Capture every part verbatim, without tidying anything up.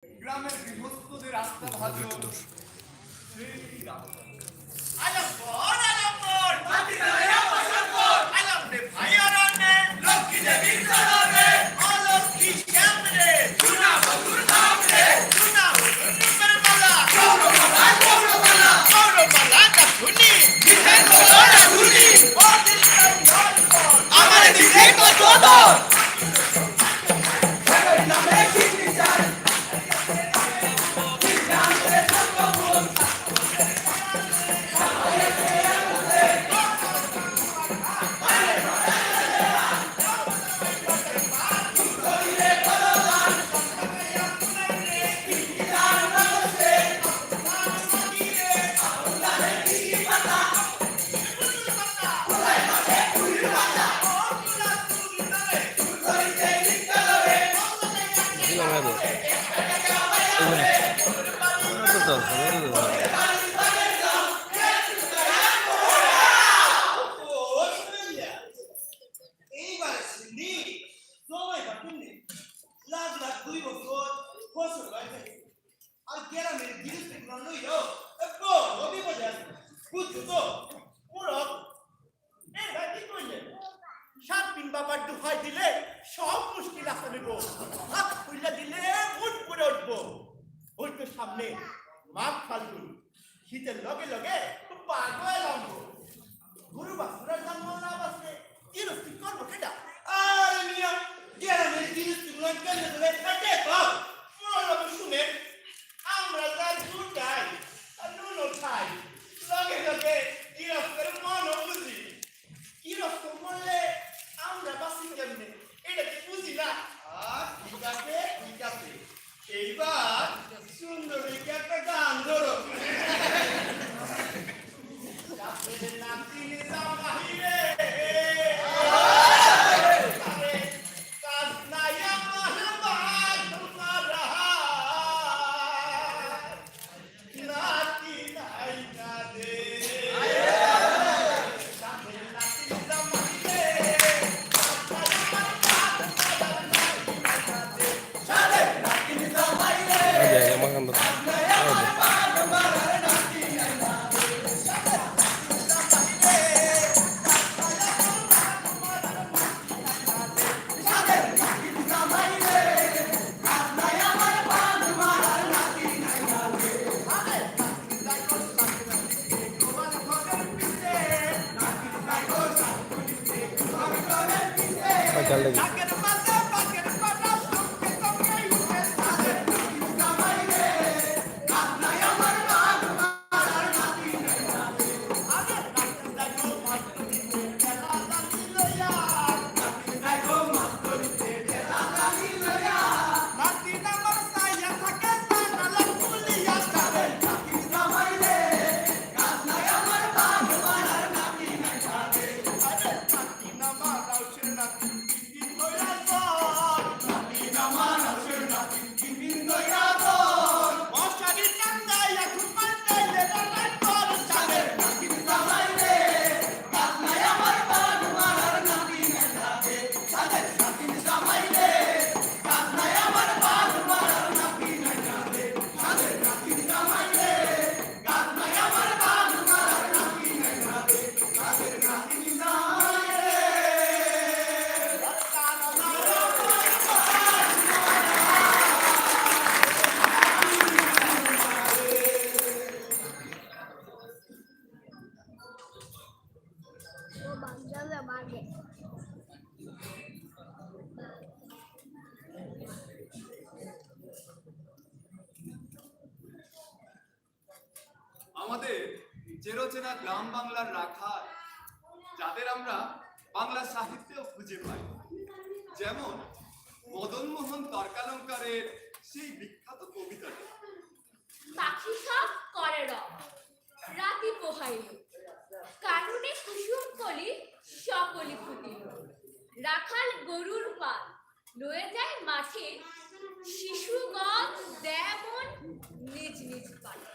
গ্রামের গৃহস্থদের আস্থাভাজন শ্রী রামচন্দ্র। আলম্বর, আলম্বর, আলম্বর, আলম্বর, আলম্বর, আলম্বর, ভাই অরণ্যে, লক্ষ্মী দেবীর চরণে, অলক্ষ্মী শ্যামরে, সোনা বধুর নামরে, সোনা বধুর রূপের মালা, গৌরমালা, গৌরমালা, গৌরমালা, রাখুনি, বিশেষ করে রাখুনি, ও দিল আমার দিকে কত দর। এইবার শুনি, সময় বাটুন নেই। লাখ লাখ দুই বছর ফসল বাইছে। আর গ্রামের গিরস্তি গুলান লইয়াও বড় বিপদে আছি। বুঝছো তো? মুরব, এ ভাই কি কইলে? সাত দিন বাবার দোহাই দিলে সব মুশকিল আসান অইবো। হাত খুইলা দিলে মুট পুড়ে উঠবো। ওই তো সামনে মাঘ ফাল্গুন, শীতের লগে লগে পাগল অইলাম। গরু বাছুরের জন্ম না বাঁচলে গিরস্তি করবো কেডা? আরে মিয়া, গ্রামের গিরস্তি গুলান কেমনে চলে? এটা তো মুরব্বি শুনে, আমরা যা দুটাই আর নুন খাই, লগে লগে গিরস্তের মনও বুঝি। গিরস্ত মরলে আমরা বাঁচি কেমনে? এটা কি বুঝি না? আহ, ঠিক আছে, ঠিক আছে। এইবার সুন্দর দেখে একটা গান ধরো। আমাদের চেরোচেনা গ্রাম বাংলার রাখাল, যাদের আমরা বাংলা সাহিত্যেও খুঁজে পাই, যেমন মদন মোহন তর্কালঙ্কারের সেই বিখ্যাত কবিতাটি। পাখি সব করে রব, রাতি পোহাইল, কাননে কুসুম কলি সকলি ফুটিল। রাখাল গরুর পাল লয়ে যায় মাঠে, শিশুগণ দেয় মন নিজ নিজ পাঠে।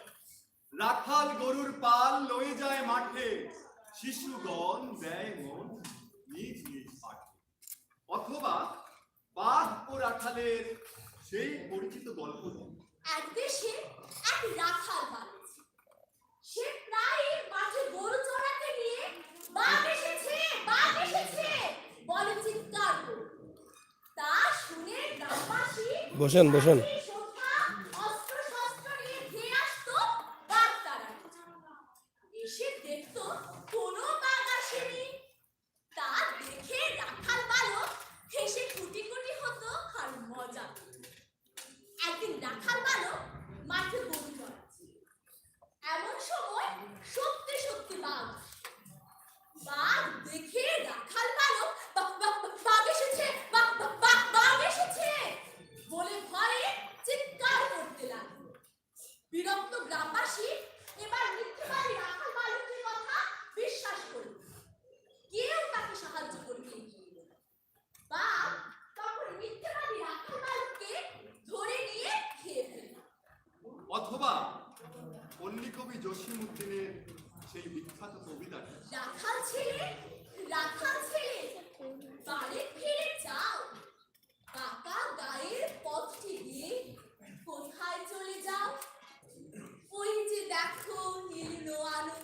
রাখাল গরুর পাল লয়ে যায় মাঠে, শিশুগণ দেয় মন নিজ নিজ পাঠে। অথবা বাঘ ও রাখালের সেই পরিচিত গল্পটি। এক দেশে এক রাখাল বালক। সে প্রায় মাঠে গরু চড়াতে গিয়ে "বাঘ এসেছে, বাঘ এসেছে" বলে চিৎকার করত। তা শুনে গ্রামবাসী বসেন, বসেন। রাতের সন্ধ্যা অস্ত্রশস্ত্র নিয়ে ধেয়ে আসতো বাঘ তাড়াতে। এসে দেখতো কোনো বাঘ আসেনি। তা দেখে রাখাল বালক হেসে কুটি কুটি হতো আর মজা পেত। একদিন রাখাল বালক মাঠে গরু চড়াচ্ছে। এমন সময় সত্যি সত্যি বাঘ আসে। বাঘ দেখে রাখাল বালক "বা-, বা-, বা-, বাঘ এসেছে, বা-, বা-, বা-, বাঘ এসেছে" বলে ভয়ে চিৎকার করতে লাগলো। বিরক্ত গ্রামবাসী এবার মিথ্যেবাদী রাখাল বালকের কথা বিশ্বাস করল। কেউ তাকে সাহায্য করতে এগিয়ে এলো না। বাঘ তখন মিথ্যেবাদী রাখাল বালককে ধরে নিয়ে খেয়ে ফেলল। অথবা পল্লী কবি জসিম উদ্দিনের সেই বিখ্যাত কবিতাটি। রাখাল ছেলে, রাখাল ছেলে, বাড়ি ফিরে যাও। বাঁকা গায়ের পথটি দিয়ে কোথায় চলে যাও? ওই যে দেখো নীল নোয়ানো,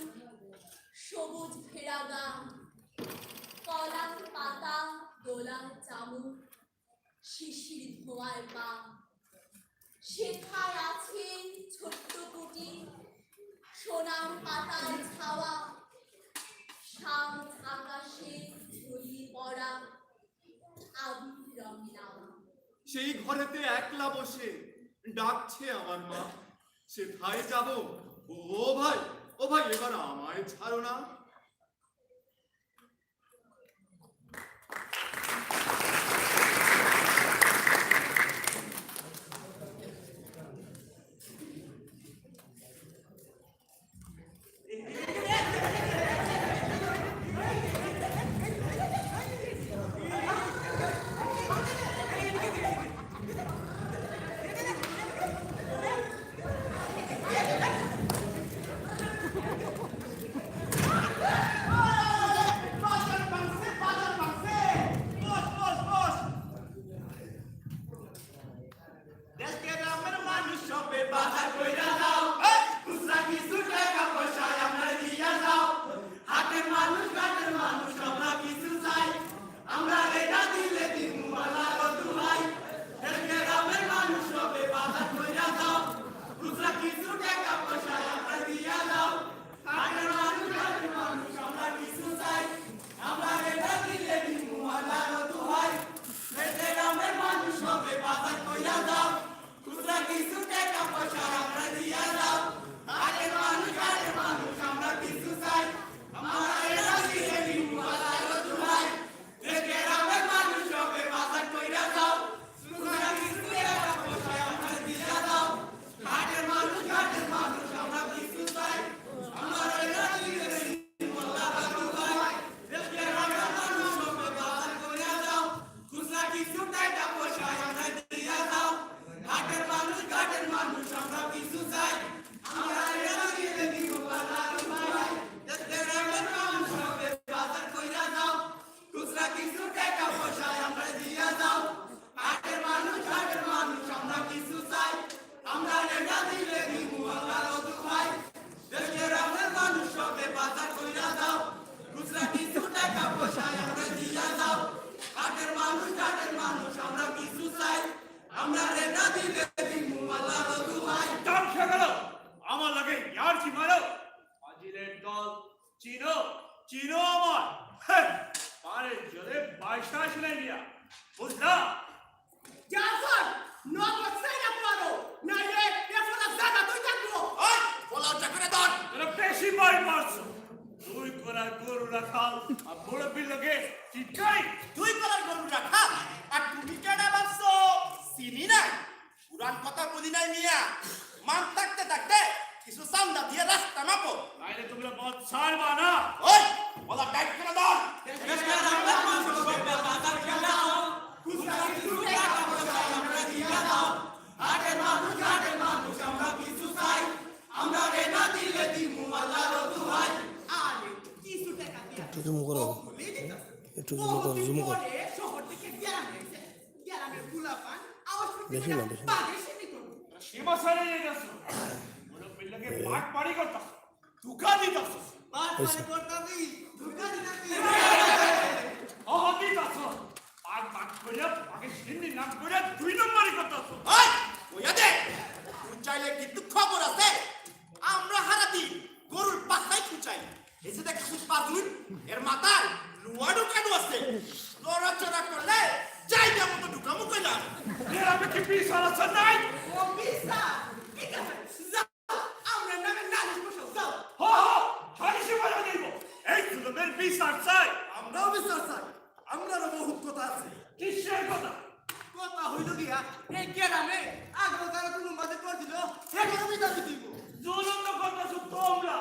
সবুজ ভেড়াগা, কলার পাতা, দোলার চামর, শিশির ধোঁয়ায় পা। সেথায় আছে ছোট্ট কুটির, সোনার পাতায় ছাওয়া, সাত আকাশে ঝরিয়ে পড়া আবির রঙের আলো। সেই ঘরেতে একলা বসে ডাকছে আমার মা, সেথায় যাব। ও ভাই, ও ভাই, এবার আমায় ছাড়ো না। দেশ গ্রামের মানুষ সবে বাজার কইরা যাও, খুচরা কিছু টাকা পয়সা আমরা দিয়া যাও। হাটের মানুষ, ঘাটের মানুষ, আমরা কিছু চাই, আমরা রে না দিলে দিমু আল্লাহর দোহাই। দেশ গ্রামের মানুষ সবে বাজার কইরা যাও, খুচরা কিছু টাকা পয়সা আমরা দিয়া যাও। হাটের মানুষ, ঘাটের মানুষ, আমরা কিছু চাই, আমরা রে না দিলে দিমু আল্লাহর দোহাই। দেশ গ্রামের মানুষ সবে বাজার কইরা যাও, খুচরা কিছু টাকা পয়সা আমরা দিয়া যাও। হাটের মানুষ, ঘাটের মানুষ, আমরা কিছু চাই, আমরা রে না দিলে দিমু আল্লাহর দোহাই। দেশ গ্রামের মানুষ সবে বাজার কইরা যাও, খুচরা কিছু টাকা পয়সা আমরা দিয়া যাও। হাটের মানুষ, ঘাটের মানুষ, আমরা কিছু চাই, আমরা রে না দিলে দিমু আল্লাহর দোহাই। দেশ গ্রামের মানুষ সবে বাজার কইরা যাও, খুচরা কিছু টাকা পয়সা আমরা দিয়া যাও। হাটের মানুষ, ঘাটের মানুষ, আমরা কিছু চাই, আমরা রে না দিলে দিমু আল্লাহর দোহাই। দেশ গ্রামের মানুষ সবে বাজার কইরা যাও, খুচরা কিছু টাকা পয়সা আমরা দিয়া যাও। হাটের মানুষ, ঘাটের মানুষ, আমরা কিছু চাই, আমরা রে না দিলে দিমু আল্লাহর দোহাই। দেশ গ্রামের মানুষ সবে বাজার কইরা যাও, খুচরা কিছু টাকা পয়সা আমরা দিয়া যাও। হাটের মানুষ, ঘাটের মানুষ, আমরা কিছু চাই, আমরা রে না দিলে দিমু আল্লাহর দোহাই। দম খেয়ে গেল, আমার লগে ইয়ার্কি মারো। ফাজিলের দল, চিনো, চিনো আমার। হ্যাঁ, পারে জলে বাইশা আসলে নিয়া। বুঝলা? জাফর, নগদ ছাইড়া পড়ো, নাইলে এ ফোলা জাগাতই থাকবো। ওই, ফোলা চাকরে ধর। তোরা বেশি ভয় পাচ্ছ। দুই কলার গরু রাখাল আর মুরব্বির লগে চিৎকারি। দুই কলার গরু রাখাল আর তুমি কেডা ভাবছো চিনি নাই? পুরান কথা বুঝি নাই মিয়া। মান থাকতে থাকতে কিছু চান্দা দিয়ে রাস্তা মাপো। নাইলে তোমরা পথ ছাড়বা না। ওই, ফোলা টাইট করে ধর। হাটের মানুষ, ঘাটের মানুষ, আমরা কিছু চাই। আমরা রে না দিলে দিমু আল্লাহর দোহাই। আরে, কিছু টাকা দিয়া। একটু জুম করো, একটু জুম করো, জুম করো। শহর থেকে গ্রামে এসে, গ্রামের পোলাপান বেশি না, বেশি না। বাঘে সে কি করবো? সীমা ছাড়িয়ে গেছে। মুরব্বির লগে বাটপারি করতাছ। ধোঁকা দিতাছ। বাটপারি করতাছি, ধোঁকা দিতাছি। অহ, দিতাছ। বাঘ, বাঘ কইরা, বাঘের সিন্নি নাম কইরা দুই নম্বরি করতাছ। এই, কইয়া দে। তুই চাইলে কিন্তু খবর আছে। আমরা হারাদিন গরুর পাশায় খুঁচাই। এই যে দেখছিস পাজুন, এর মাথায় লোহা ঢুকানো আছে। নড়াচড়া করলে জায়গা মতো ঢুকামু কইলাম। এর আমি কি বিচার আছে নাই? ও বিচার? ঠিক আছে, যাও, আমরা নামে নালিশ বসাও, যাও। হ, হ, সালিশি বজায় দিব। এই জুলুমের বিচার চাই। আমরাও বিচার চাই। আমরারও বহুত কথা আছে। কিসের কথা? কথা হইল গিয়া, এই গ্রামে আগো তারা জুলুম বাদে কর দিল, সেগুলো বিচার দিব। জুলুম তো করতেছো তোমরা,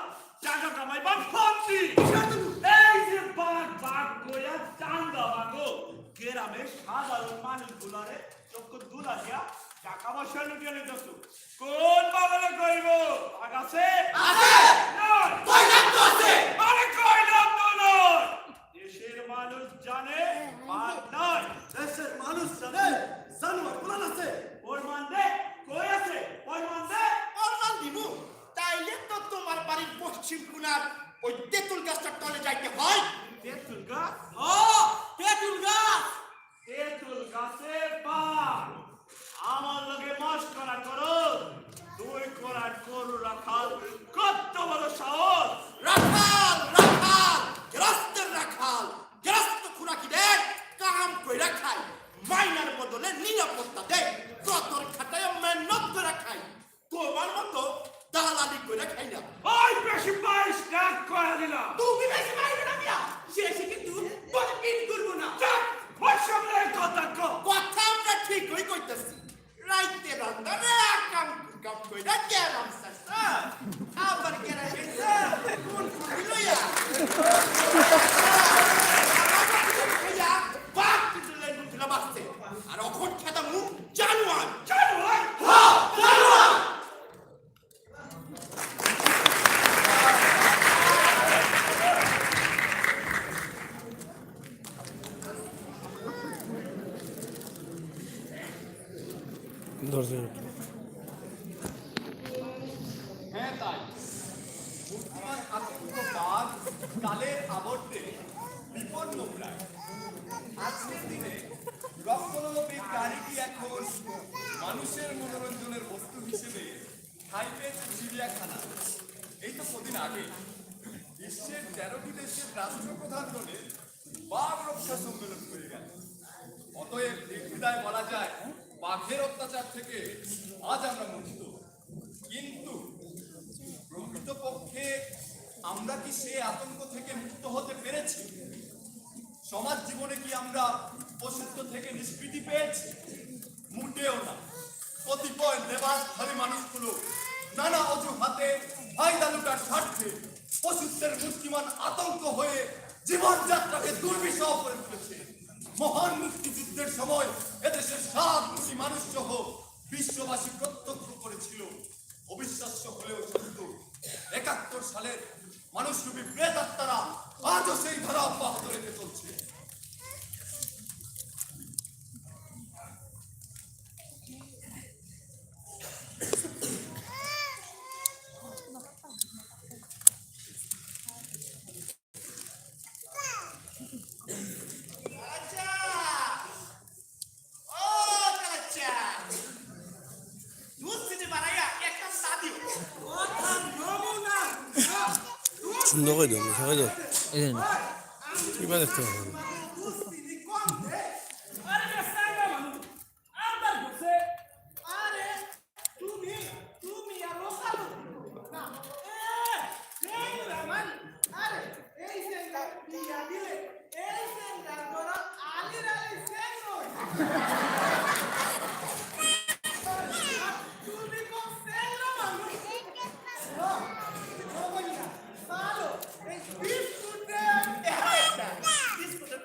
টাকা কামাইবার ফন্দি। এই যে বাঘ, বাঘ কইয়া চান্দা মাগো, গ্রামের সাধারণ মানুষগুলারে চক্ষু দুলা দিয়া টাকা পয়সা লুটিয়ে নিতেছো। কোন বাগানে কইব? বাঘ আছে? আছে। নয়। কইলাম তো আছে। আরে কইলাম তো নয়। দেশের মানুষ জানে বাঘ নাই। দেশের মানুষ জানে জানোয়ার গুলান আছে। প্রমাণ দে, কই আছে? প্রমাণ দে। প্রমাণ দিমু। তাইলে তো তোমার বাড়ির পশ্চিম কোণার ওই তেঁতুল গাছটার তলে যাইতে হয়। তেঁতুল গাছ? ও, তেঁতুল গাছ। তেঁতুল গাছে বাঘ। আমার লগে মস্করা করো। দুই করার গরু রাখাল, কত বড় সাহস! রাখাল, রাখাল, গেরস্তের রাখাল, গেরস্ত খুরাকিদের কাম কইরা খায়, মাইনার বদলে নিরাপত্তা দেয়, কদর খাটায় মেহনত কইরা খায়। তোমার মতো দালালি কইরা খাই না। ওই বেশি পাইস না, কইয়া দিলাম। তুমি বেশি পাইবে না মিয়া, শেষে কিন্তু বলে পিন করবো না। চুপ! ওই সামনে কথা কও। কথা আমরা ঠিকই কইতাছি। রাইতে রান্দারে আকাম কুকাম কইরা গেলাম চাচা। আবার গেরা গেছে কোন কুড়ি লইয়া। বাঘ কিন্তু লেন বুঝলা বাঁচছে। আর অখন খেতামু জানোয়ার। জানোয়ার? হ্যাঁ, জানোয়ার। দশ মিনিট। হ্যাঁ, তাই। মূর্তিমান আতঙ্ক বাঘ কালের আবর্তে বিপন্ন প্রায়। আজকের দিনে রক্তলোলপী গাড়িটি এখন মানুষের মনোরঞ্জনের বস্তু হিসেবে ঠাঁই পেয়েছে চিড়িয়াখানা। এই তো কদিন আগে বিশ্বের তেরোটি দেশের রাষ্ট্রপ্রধানগণের বাঘ রক্ষা সম্মেলন হয়ে গেল। অতএব নির্দ্বিধায় বলা যায়, বাঘের অত্যাচার থেকে আজ আমরা মুক্ত। কিন্তু প্রকৃতপক্ষে আমরা কি সে আতঙ্ক থেকে মুক্ত হতে পেরেছি? সমাজ জীবনে কি আমরা পশুত্ব থেকে নিষ্কৃতি পেয়েছি? মোটেও না। কতিপয় লেবাসধারী মানুষগুলো নানা অজুহাতে ফায়দা লুটার স্বার্থে পশুত্বের মূর্তিমান আতঙ্ক হয়ে জীবনযাত্রাকে দুর্বিষহ করে তুলেছে। মহান মুক্তিযুদ্ধের সময় এদেশের সাত কোটি মানুষ সহ বিশ্ববাসী প্রত্যক্ষ করেছিল। অবিশ্বাস্য হলেও সত্য, একাত্তর সালের মানুষরূপী প্রেতাত্মারা আজও সেই ধারা অব্যাহত রেখে চলছে। সুন্দর করে দেবো, সবাই দেবো। এই যে না। কিবা দেখতে পাবো না। আরে, তুমি, তুমি আর ওখানে না। এ, এই রহমান, আরে, এই সেন্টার বিয়া দিলে, এই সেন্টার বড় আলির আলি সেন নয়। তুমি কোন সেন না মানুষ? ও, ও বইয়া, ভালো, এই বিস্কুট দে। বিস্কুটের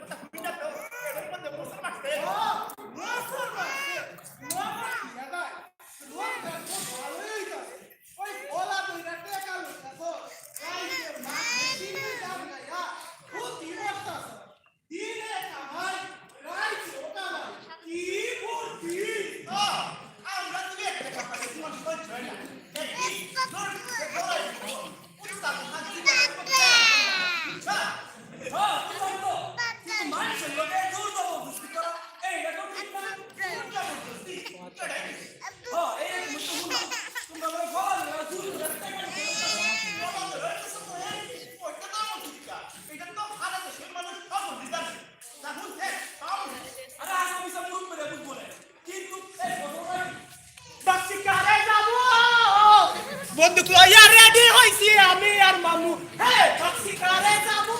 লইয়া রেডি হইছি আমি আর মামু। হে, টক্সিকারে যাবো।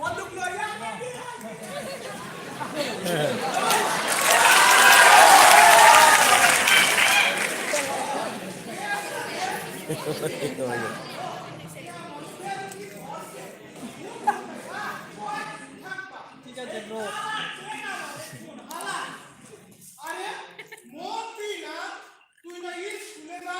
বন্দুক লইয়া রেডি হইছি। ঠিক আছে, ব্রো। আরে, মন তুই না, তুই না স্কুলে যা,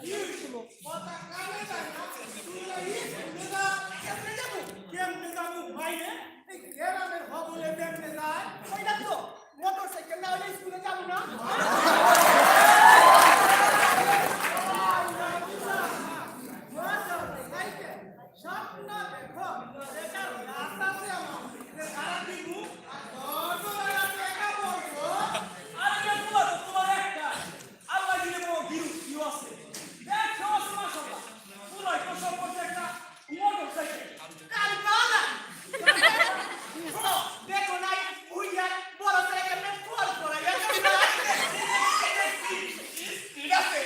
কি হইছিল? কথা কানে যায় না, তুই না স্কুলে যা। কেমনে যাবো? কেমনে যাবো? বাইরে, এই গ্রামের হবলে কেমনে যায়? ওই দেখো, মোটর সাইকেল না হলে স্কুলে যাবো না। Motor cycle. স্বপ্ন দেখো, এটা রাস্তা আছে আমার। এটা সারা দিন আর দশ বেলা দেখা পড়বো। আরে বেটা, তোমার একটা। আল্লাহ দিলে বড় গিরু, গিরু আছে। দেখো, মাশাআল্লাহ। পুরাই তো সম্পর্কে একটা মোটর সাইকেল। কাল পাওয়া। দেখো নাই, ওই আর বড় সাইকেল না, বড় বড়। ঠিক আছে।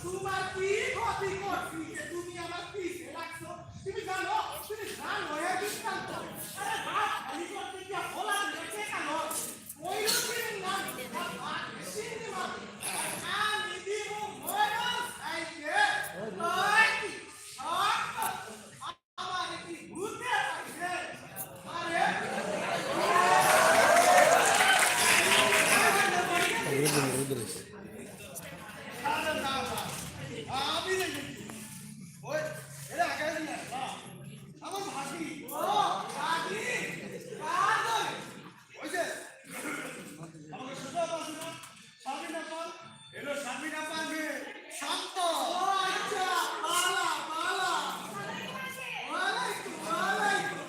তোমার কি ক্ষতি করছি যে তুমি আমার পিছে লাগছো? তুমি জানো, তুমি জানো এর বৃত্তান্ত? আরে বাপ, আমি করতে গিয়া বলা দিলে কে কালো? ওই লোকের নাম বাবা, সিন্ধু বাবা। আর আমি দিব ময়ূর সাইকে। নয় কি? আমার কি ভূতে আছে? আরে, আমি দেখেছি। ওই, এরা আগে না। আমার ভাবি। ও, ভাবি। কার ওই? ওই যে, আমাকে সুজা পাশে না? সাবিনা পাল? এলো সাবিনা পাল মেয়ে, শান্ত। ও আচ্ছা, বালা, বালা। ওয়ালাইকুম, ওয়ালাইকুম।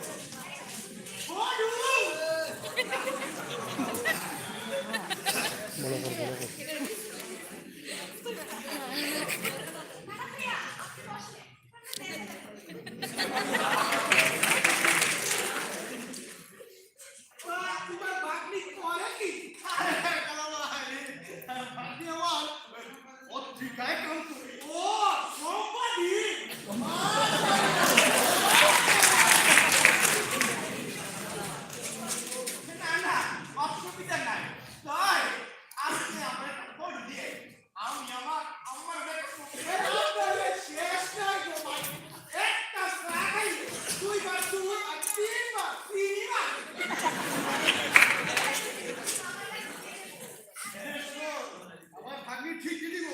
বড়ু। তোমার ভাগ্নি করে কি? আরে, কালা ভাই, ভাগ্নি আমার পত্রিকায় কাম করে। ও, সম্পাদিক। না, না, অসুবিধা নাই। তাই আজকে আমরা একটা ভোট দিয়ে আমি আমার আম্মার ব্যাগটা পড়তে গেলাম। আরে শেষ নাই গো ভাই। একটা চা খাই, দুইবার দুই আর তিনবার তিনবার। আমার ভাগ্নি ঠিক দিব।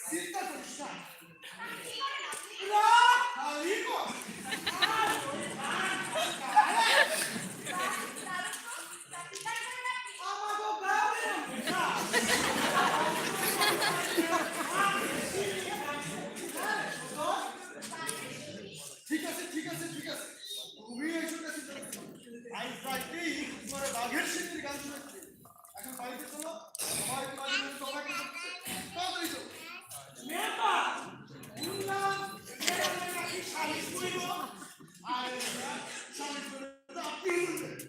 চিন্তা করিস না। রাত খালি কর। ঠিক আছে, ঠিক আছে, ঠিক আছে। তুমি এইসব কাছে যাও। আজ রাতেই তোমার বাঘের শিকারি গান শুনেছি। এখন বাড়িতে চলো, বাড়িতে বাড়ি নিয়ে সবাইকে দেখতে। তাড়াতাড়ি চলো। মেয়েটা, শুনলাম, মেয়েটা নাকি সালিশ করিব। আর সালিশ করে তো আপনি শুনবেন।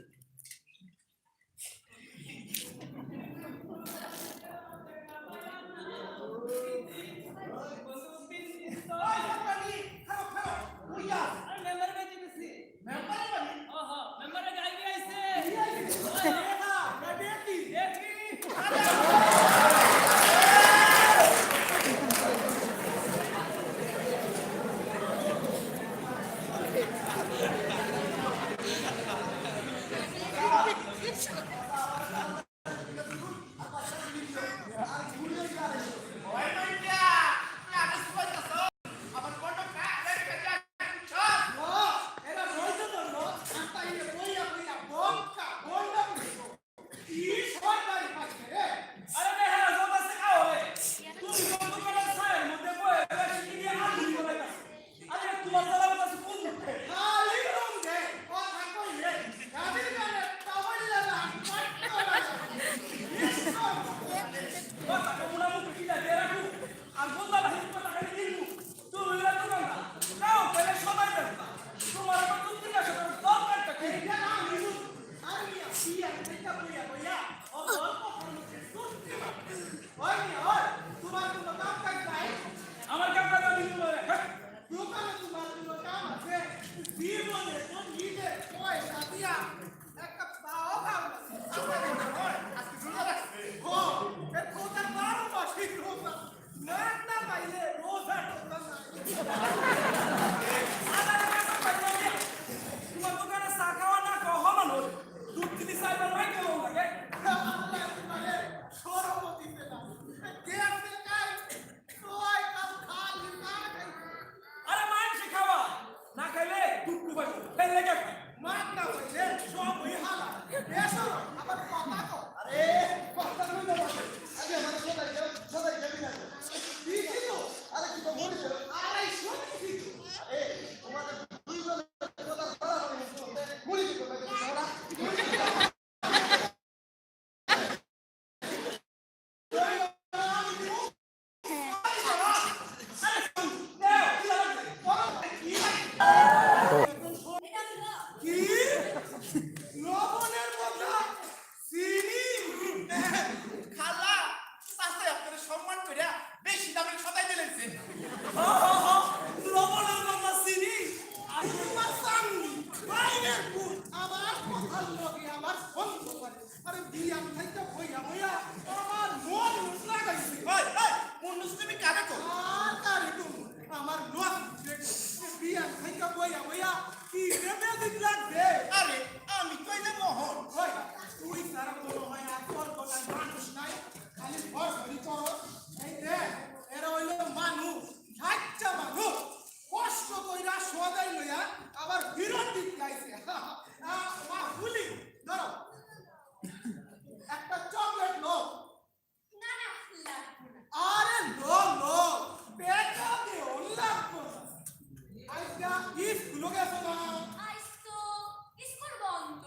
জীবনে তো নিজের পয়সা দিয়া একটা পাও খাও না। আজকে রোজা রাখছে। ও, এ খোদার বারো মাসই রোজা। মাছ না পাইলে রোজা টোজা নাই। আরে, আরে, আরে, আরে, তোমার দোকানে চা খাওয়া না খাওয়া হলো না। দুধ চিনি চাইবার নাই কেউ লাগে। আল্লাহ তোমারে শরম দিতে না। কে আছে কাই? আরে মানষে খাওয়া, না খাইলে দুঃখ পাইব। তাই লেগে খায়। মাছ না পাইলে সব ওই হালা। বেসরম, আবার কথা কও। আরে, কথা কই না বসে। আগে আমার সদাই যাও, সদাই যাবি না। দিছি তো। আরে কি তো বলিস? আড়াইশো দিছি তো। আরে, তোমাদের দুইজনের কথা ধরা হবে কিন্তু। মুড়ি দিতে পারবে না, ধরা। কি? লবণের বদলা চিনি? খালা, চাচাই আপনারে সম্মান কইরা বেশি দামে সদাই দিলাইছে। হ, হ, হ, লবণের বদলা চিনি? আর তোমার চামড়ি, বাইরের পুত, আমার কথার লগে আমার বন্ধ করে। আরে বিয়ান খাইতে বইয়া বইয়া আমার মন লাগাইছে। ওই, ওই, মুন্নুস তুমি কারে কও? আর কারে কও? আমার লস উঠছে। বিয়ান খাইতে বইয়া বইয়া কি যে বেদিক লাগবে? আরে, আমি তো এই যে মোহন। ওই, তুই ছাড়া মনে হয় আর তোর কোথায় মানুষ নাই। খালি ঘর ঘড়ি করো। এই দেখ, এরা হইলো মানুষ, সাচ্চা মানুষ। কষ্ট কইরা সদাই লইয়া আবার বিরতি গাইছে। আ, মা, ফুলি, ধরো। একটা চকলেট লো। না, না, লাগবো না। আরে লো, লো। বেটা দে, ও লাগবো না। আজকে স্কুলে গেছো না? আজ তো স্কুল বন্ধ।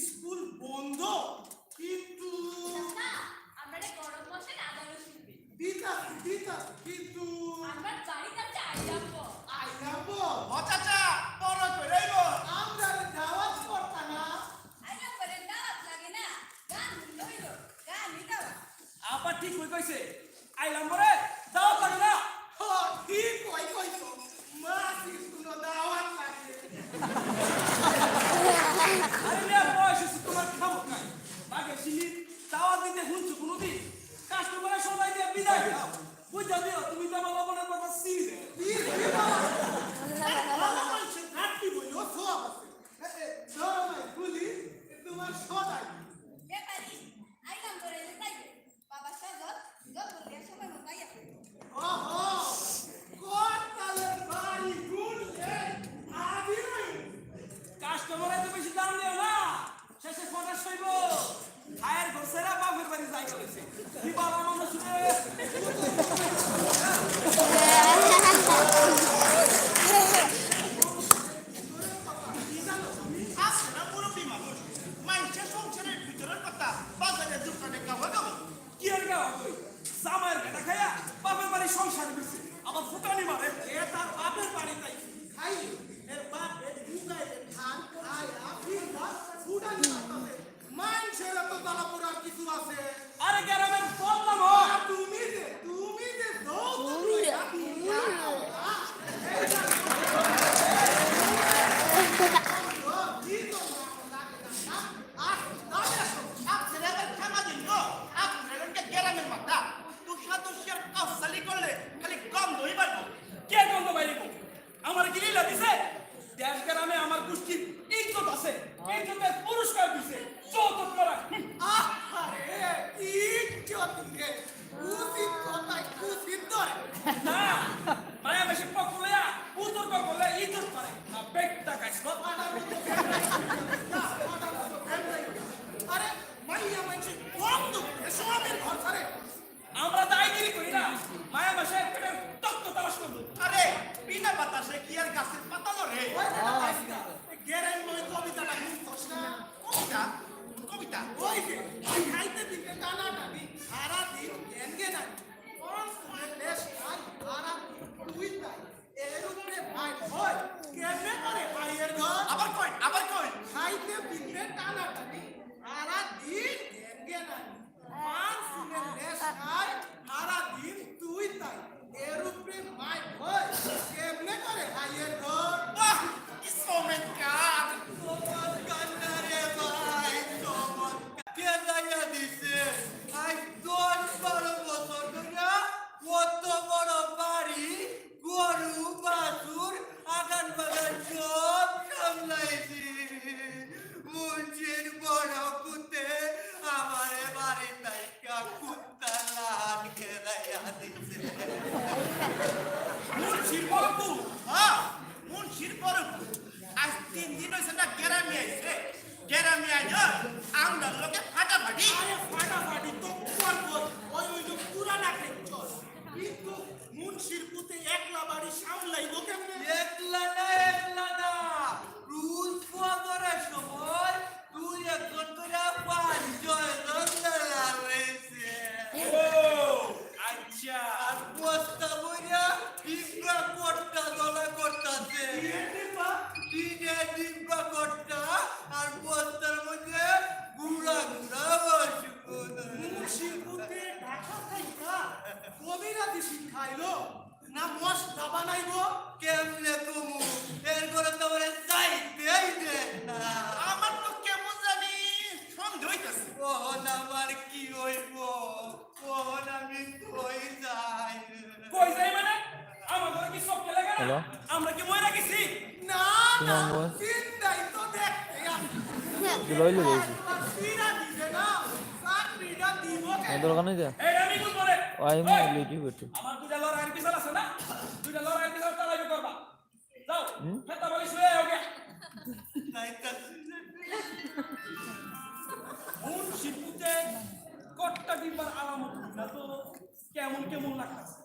স্কুল বন্ধ? কিন্তু চাচা, আমরারে গরম মশলা আদা রসুন দিন। দিতাছি, দিতাছি, কিন্তু আমার বাড়িত আছে আইলাম বল। আইলাম বল? ও চাচা, বড় কইরাই বল। আমরারে দাওয়াত করতা না? আইলাম বলে দাওয়াত লাগে না, গান হইল, গানই দাওয়াত। আপা ঠিক কই কইছে, আইলাম বলে দাওয়াত লাগে না। হ, ঠিক কই কইছো, মাসির কোনো দাওয়াত লাগে। আরে মিয়া, বয়স হইছে, তোমার খামোখ নাই। বাগে সিনি দাওয়াত দিতে হুনছো কোনোদিন? কাস্টমারের সদাই দিয়া বিদায় দাও। বুঝা দিও, তুমি তো আমার লবণের কথা চিনি দেয়। কি, কি বাবা? ভালো মানুষের ঘাটতি বইলেও সব আছে। এ, এ, ধরো ভাই, বলি, এ তোমার সদাই। ব্যাপারী, আইলাম তোরে লুকাইতে। বাবা সজল, জল বললে সময় মতো আইয়া পড়ে। আজ তিন দিন অইছে না, গেরামি আইছে। গেরামি আইয়া আমরার লগে ফাটাফাটি। আরে ফাটাফাটি তো করবো। ওই, ওই যে পুরানা খেঞ্চর। কিন্তু মুন্সির পুতে একলা বাড়ি সামলাইবো কেমনে? একলা না, একলা না। রোজ ফজরের সময় দুই একজন কইরা পাঁচজন ধরে রয়েছে। ও, আচ্ছা। আর বস্তা বইরা ডিব্বা কট্টা ধরা করতাছে। টিনের ডিব্বা? টিনের ডিব্বা কট্টা, আর বস্তার মধ্যে গুড়া গুড়া ওষুধ। মুন্সির পুতে ঢাকা থাইকা কবিরাজি শিক্ষা আইলো। না মশলা বানাইবো? কেমনে কমু? এর ঘরে তো আমারে যাইতেই দেয় না। আমার তো কেমন জানি সন্দেহ হইতাছে। কখন আমার কি হইবো? কখন আমি কই যাই? কই যাই মানে? আমার ঘরে কি চোখ লাগে না? হ্যালো? আমরা কি মরে গেছি? না, না, সুনামগঞ্জ। জিন্দাই তো দেখতে আছি। দুলাভাই লগে আইছি। সিরা দিছে না, চাকরিটা দিব কে? এ দরকার নাই যা। এই আমি কোন বলে? ও, আমি লেটুই বেটু। আমার দুইটা লড়াইয়ের বিছানা আছে না? দুইটা লড়াইয়ের বিছানা তালাবি করবা। যাও, হুম? ফেতা বালিশ লয়ে আও গিয়া। মুন্সির পুতে কট্টা ডিব্বার আলামত না তো কেমন কেমন লাগতাছে।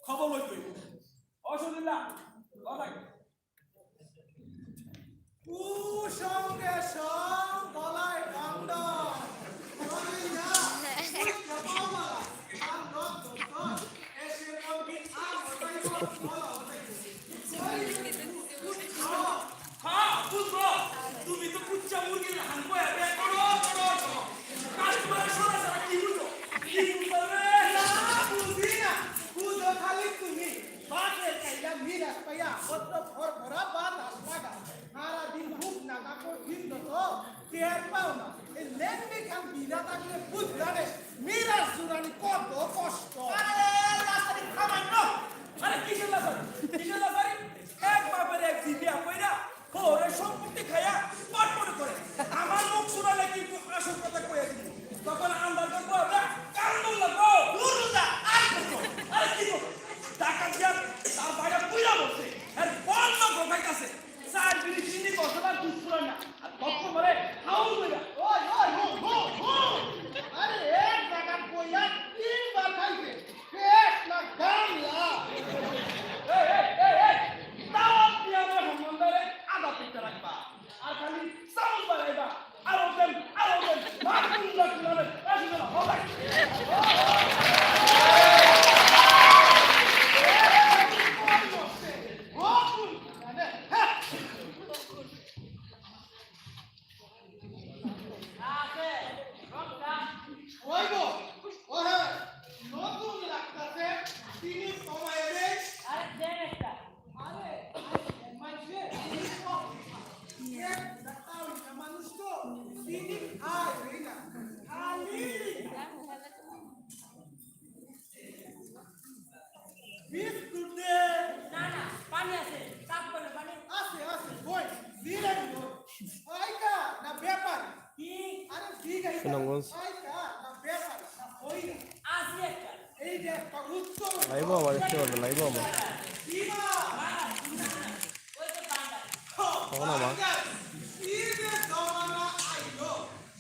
খবর লইতে অসুবিধা। কুসঙ্গে সঙ্গ বলাই বান্ধব। বলিয়া, বুঝতে পারলা, আর লোক তো এসে বলবি, আর হটাইব, বলা হটাইব। হ্যাঁ, বুঝবো। তুমি তো কুচ্চা মুরগির হাঙ্গো এবে করো, করো, করো। কাস্টমারের সরা সরা কি বুঝো? কি বুঝো রে? না, বুঝি না। বুঝো খালি তুমি। বাপের চাইয়া মিরাজ পাইয়া, অত ঘর ভরা বাতাস লাগা। সারা দিন ভুক না কাপড় ভিন্দ তো, টের পাও না। এই লেংড়ি খান বিনা থাকলে বুঝলা রে, মিরাজ জুড়ানি কত কষ্ট। আরে, লাসারি থামাই না। আরে, কিসের লাসারি? কিসের লাসারি? এক বাপের এক জিবিয়া কইরা, ওরে সম্পত্তি খাইয়া পটপট করে। আমার মুখ শুনালে কিন্তু আসল কথা কইয়া দিবি। তখন আন্দাজ করবো আমরা কান্দন লাগবো। দূর যা, আর করবো। আরে কি করবো? ডাকাত দিয়া তার বাইরে পুইরা বসে। আর বন্ধ গোটাই আছে। চার বিড়ি চিনি বসবার দুধ ফুরায় না। আর তখন বলে, হাউল কইরা। ওই, ওই, হু, হু, হু। আরে এক জায়গা কইয়া তিনবার খাইছে। পেট না গামলা। এই, এই, এই, এই, দাওয়াত দিয়া আমার সম্বন্ধে আদা পিঠা রাখবা। আর খালি চাউল বাড়াইবা। আরো দেন, আরো দেন। মাকুল্লা কুলারে, আসলে হবে। ওই গো, ও হ্যাঁ, নতুন লাগতাছে, চিনি কমাই দে। আরে, দেন একটা। আরে, আরে, মাইনষে চিনি কম। এ, বেটা, মানুষ তো চিনি খায়, বুঝলি না? খালি বিস্কুট দে। না, না, পানি আছে, তাপ করে পানি। আছে, আছে, কই? দিলাই তো। আইকা না ব্যাপার? কি? আরে, দিলাই তো। সুনামগঞ্জ। আইকা না ব্যাপার? না, কই না? আছে একটা। এই যে একটা উত্তর। লাইভ আবার দেখতে পারবে, লাইভ আবার। কি বা? তখন আমার কি যে জমানা আইলো,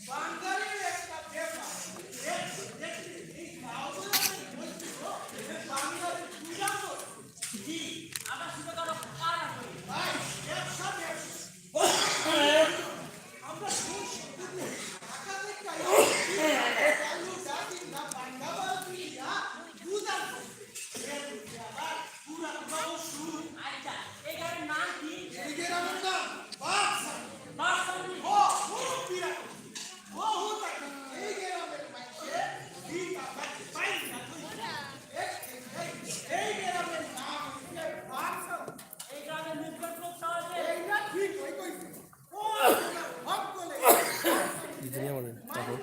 বাঙালির একটা ব্যাপার। দেখতে, দেখতে এই গাঁওগুলোতে বলছিল যে বাঙালি পূজা করে। জি, আমরা শুধু কারো পাড়া করি। ভাই, ব্যবসা, ব্যবসা। আমরা কোন শব্দ দিয়ে ঢাকা থেকে আইলো? কালু জাতি না বাংলা বাদ দিয়া বুঝা যায়। এর মধ্যে আবার পুরা পুরা ওষুধ। আচ্ছা, এই গ্রামের নাম কি? এই গ্রামের নাম বাদশাহ। বাদশাহ? ও, মুরব্বীরা। ও, হুতা। এই গ্রামের মাঝে ভিটা ভাটি পাই না তুই। এই, এই, এই গ্রামের নাম হচ্ছে বাদশাহ। এই গ্রামের মুখের লোক তাহলে? এই না ঠিক, ওই কইছে। ও, হক বলে। ইঞ্জিনিয়ার মানে, তারপর?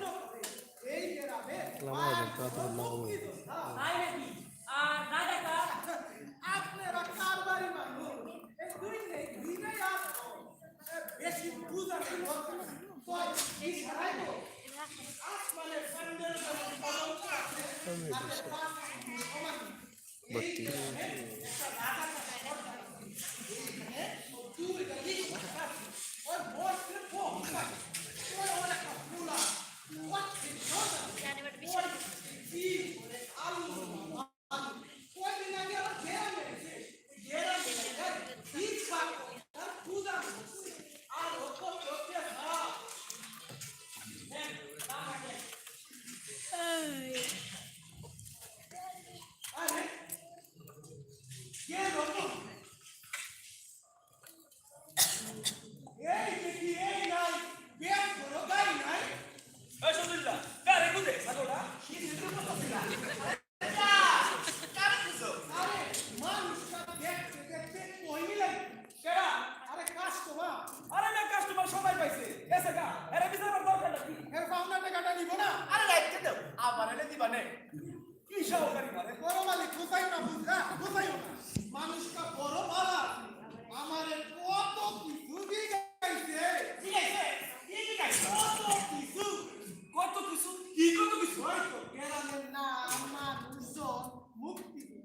এই গ্রামের লামা হবে, তারপর লামা হবে। তাই নাকি? আর রাজাকার? আপনারা কারবারি মানুষ। এই দুই নেই, দুই নেই আর বেশি বুঝার দরকার। তো এই সারাই তো আসমানের প্যান্ডেল যেমন পালন করা আছে, তাতে পাঁচ সমান। এই গ্রামে একটা রাজাকার সর্দার আছে। এই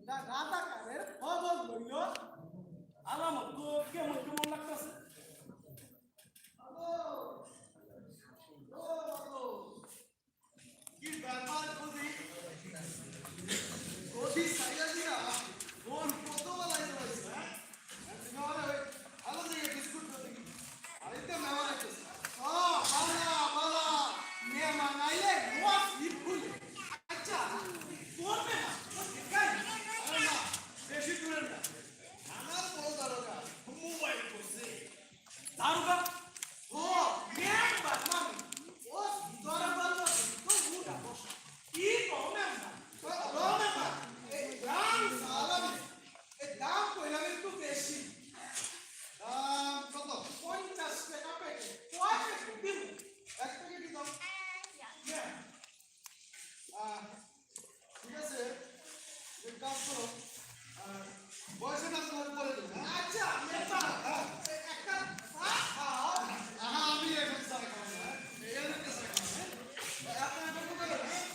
রাজাকারের খবর লইল। আলামত তো কেমন কেমন লাগতাছে। কি ব্যাপার কদি? কদি সাইয়া দিয়া ফোন কত বেলায় চালাইছে, হ্যাঁ? তুমি আমার ওই ভালো জায়গায় বিস্কুট করে দিবি। আর এই তো মেহমান আইতেছে। ও, বালা, বালা। মেহমান আইলে নোয়া সিট খুলে। আচ্ছা, কোন মেহমান? কোন ভিখারি? আরে না, বেশি দূরের না। থানার বড় দারোগা মোবাইল করছে। দারোগা? ও, মেম্বার মানে। ও, দারোগা মানে তো উঠা বসা। কি কও মেম্বার? ও, ও মেম্বার, এই দাম সালামি, এই দাম কইলাম একটু বেশি। দাম কত? পঞ্চাশ টাকা প্যাকেট। কয় প্যাকেট দিব? এক প্যাকেটই দাও। ইয়া। আহ, ঠিক আছে, এক কাম করো, আহ, বয়সের নাম তোমার পরে দেবো, হ্যাঁ? আচ্ছা, মেম্বার, হ্যাঁ। এ-, একটা চা খাও। আহা, আমি এখন চা খাবো না, হ্যাঁ? এই আমি একটা চা খাবো, হ্যাঁ? আপনার এখন কোথায় যাবেন, হ্যাঁ?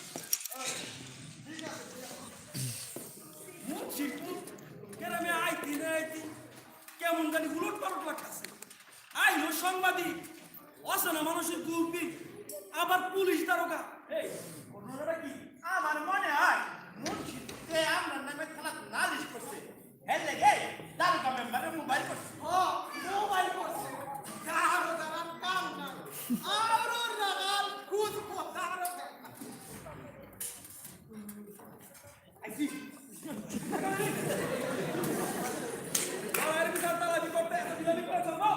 আহ, ঠিক আছে, ঠিক আছে। মুন্সিপুর গ্রামে আইতি না আইতি কেমন জানি উলট পালট লাগতাছে। আইলো সাংবাদিক, অচেনা মানুষের গ্রুপিং, আবার পুলিশ দারোগা। এই, ঘটনাটা কি? আমার মনে হয় মুন্সি তে আমরার নামে থানাত নালিশ করছে। হের লেগে দারোগা মেম্বারে মোবাইল করছে। ও, মোবাইল করছে। দারোগার আর কাম নাই। আরো রাগাল খুঁজবো দারোগা। আইছি। লড়াইয়ের বিচার তারা কি করতে এত ঢিলামি করেছ, গো?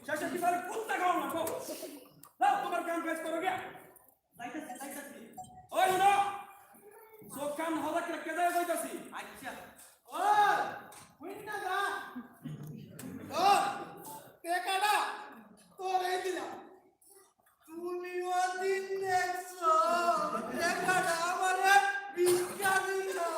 শেষের বিচারে কুত্তা খাওয়ান লাগবো। যাও, তোমার কাম কাজ করো গিয়া। যাইতাছি, যাইতাছি। ওই হুনো, চোখ কান হজাক রাখিয়া যাইও কইতাছি। আচ্ছা। ওই, হুইন্না যা। ওই, টেকাটা তোরেই দিলাম। তুমিও দিন দেখছো, টেকাটা আমারে ভিক্ষা দিলা।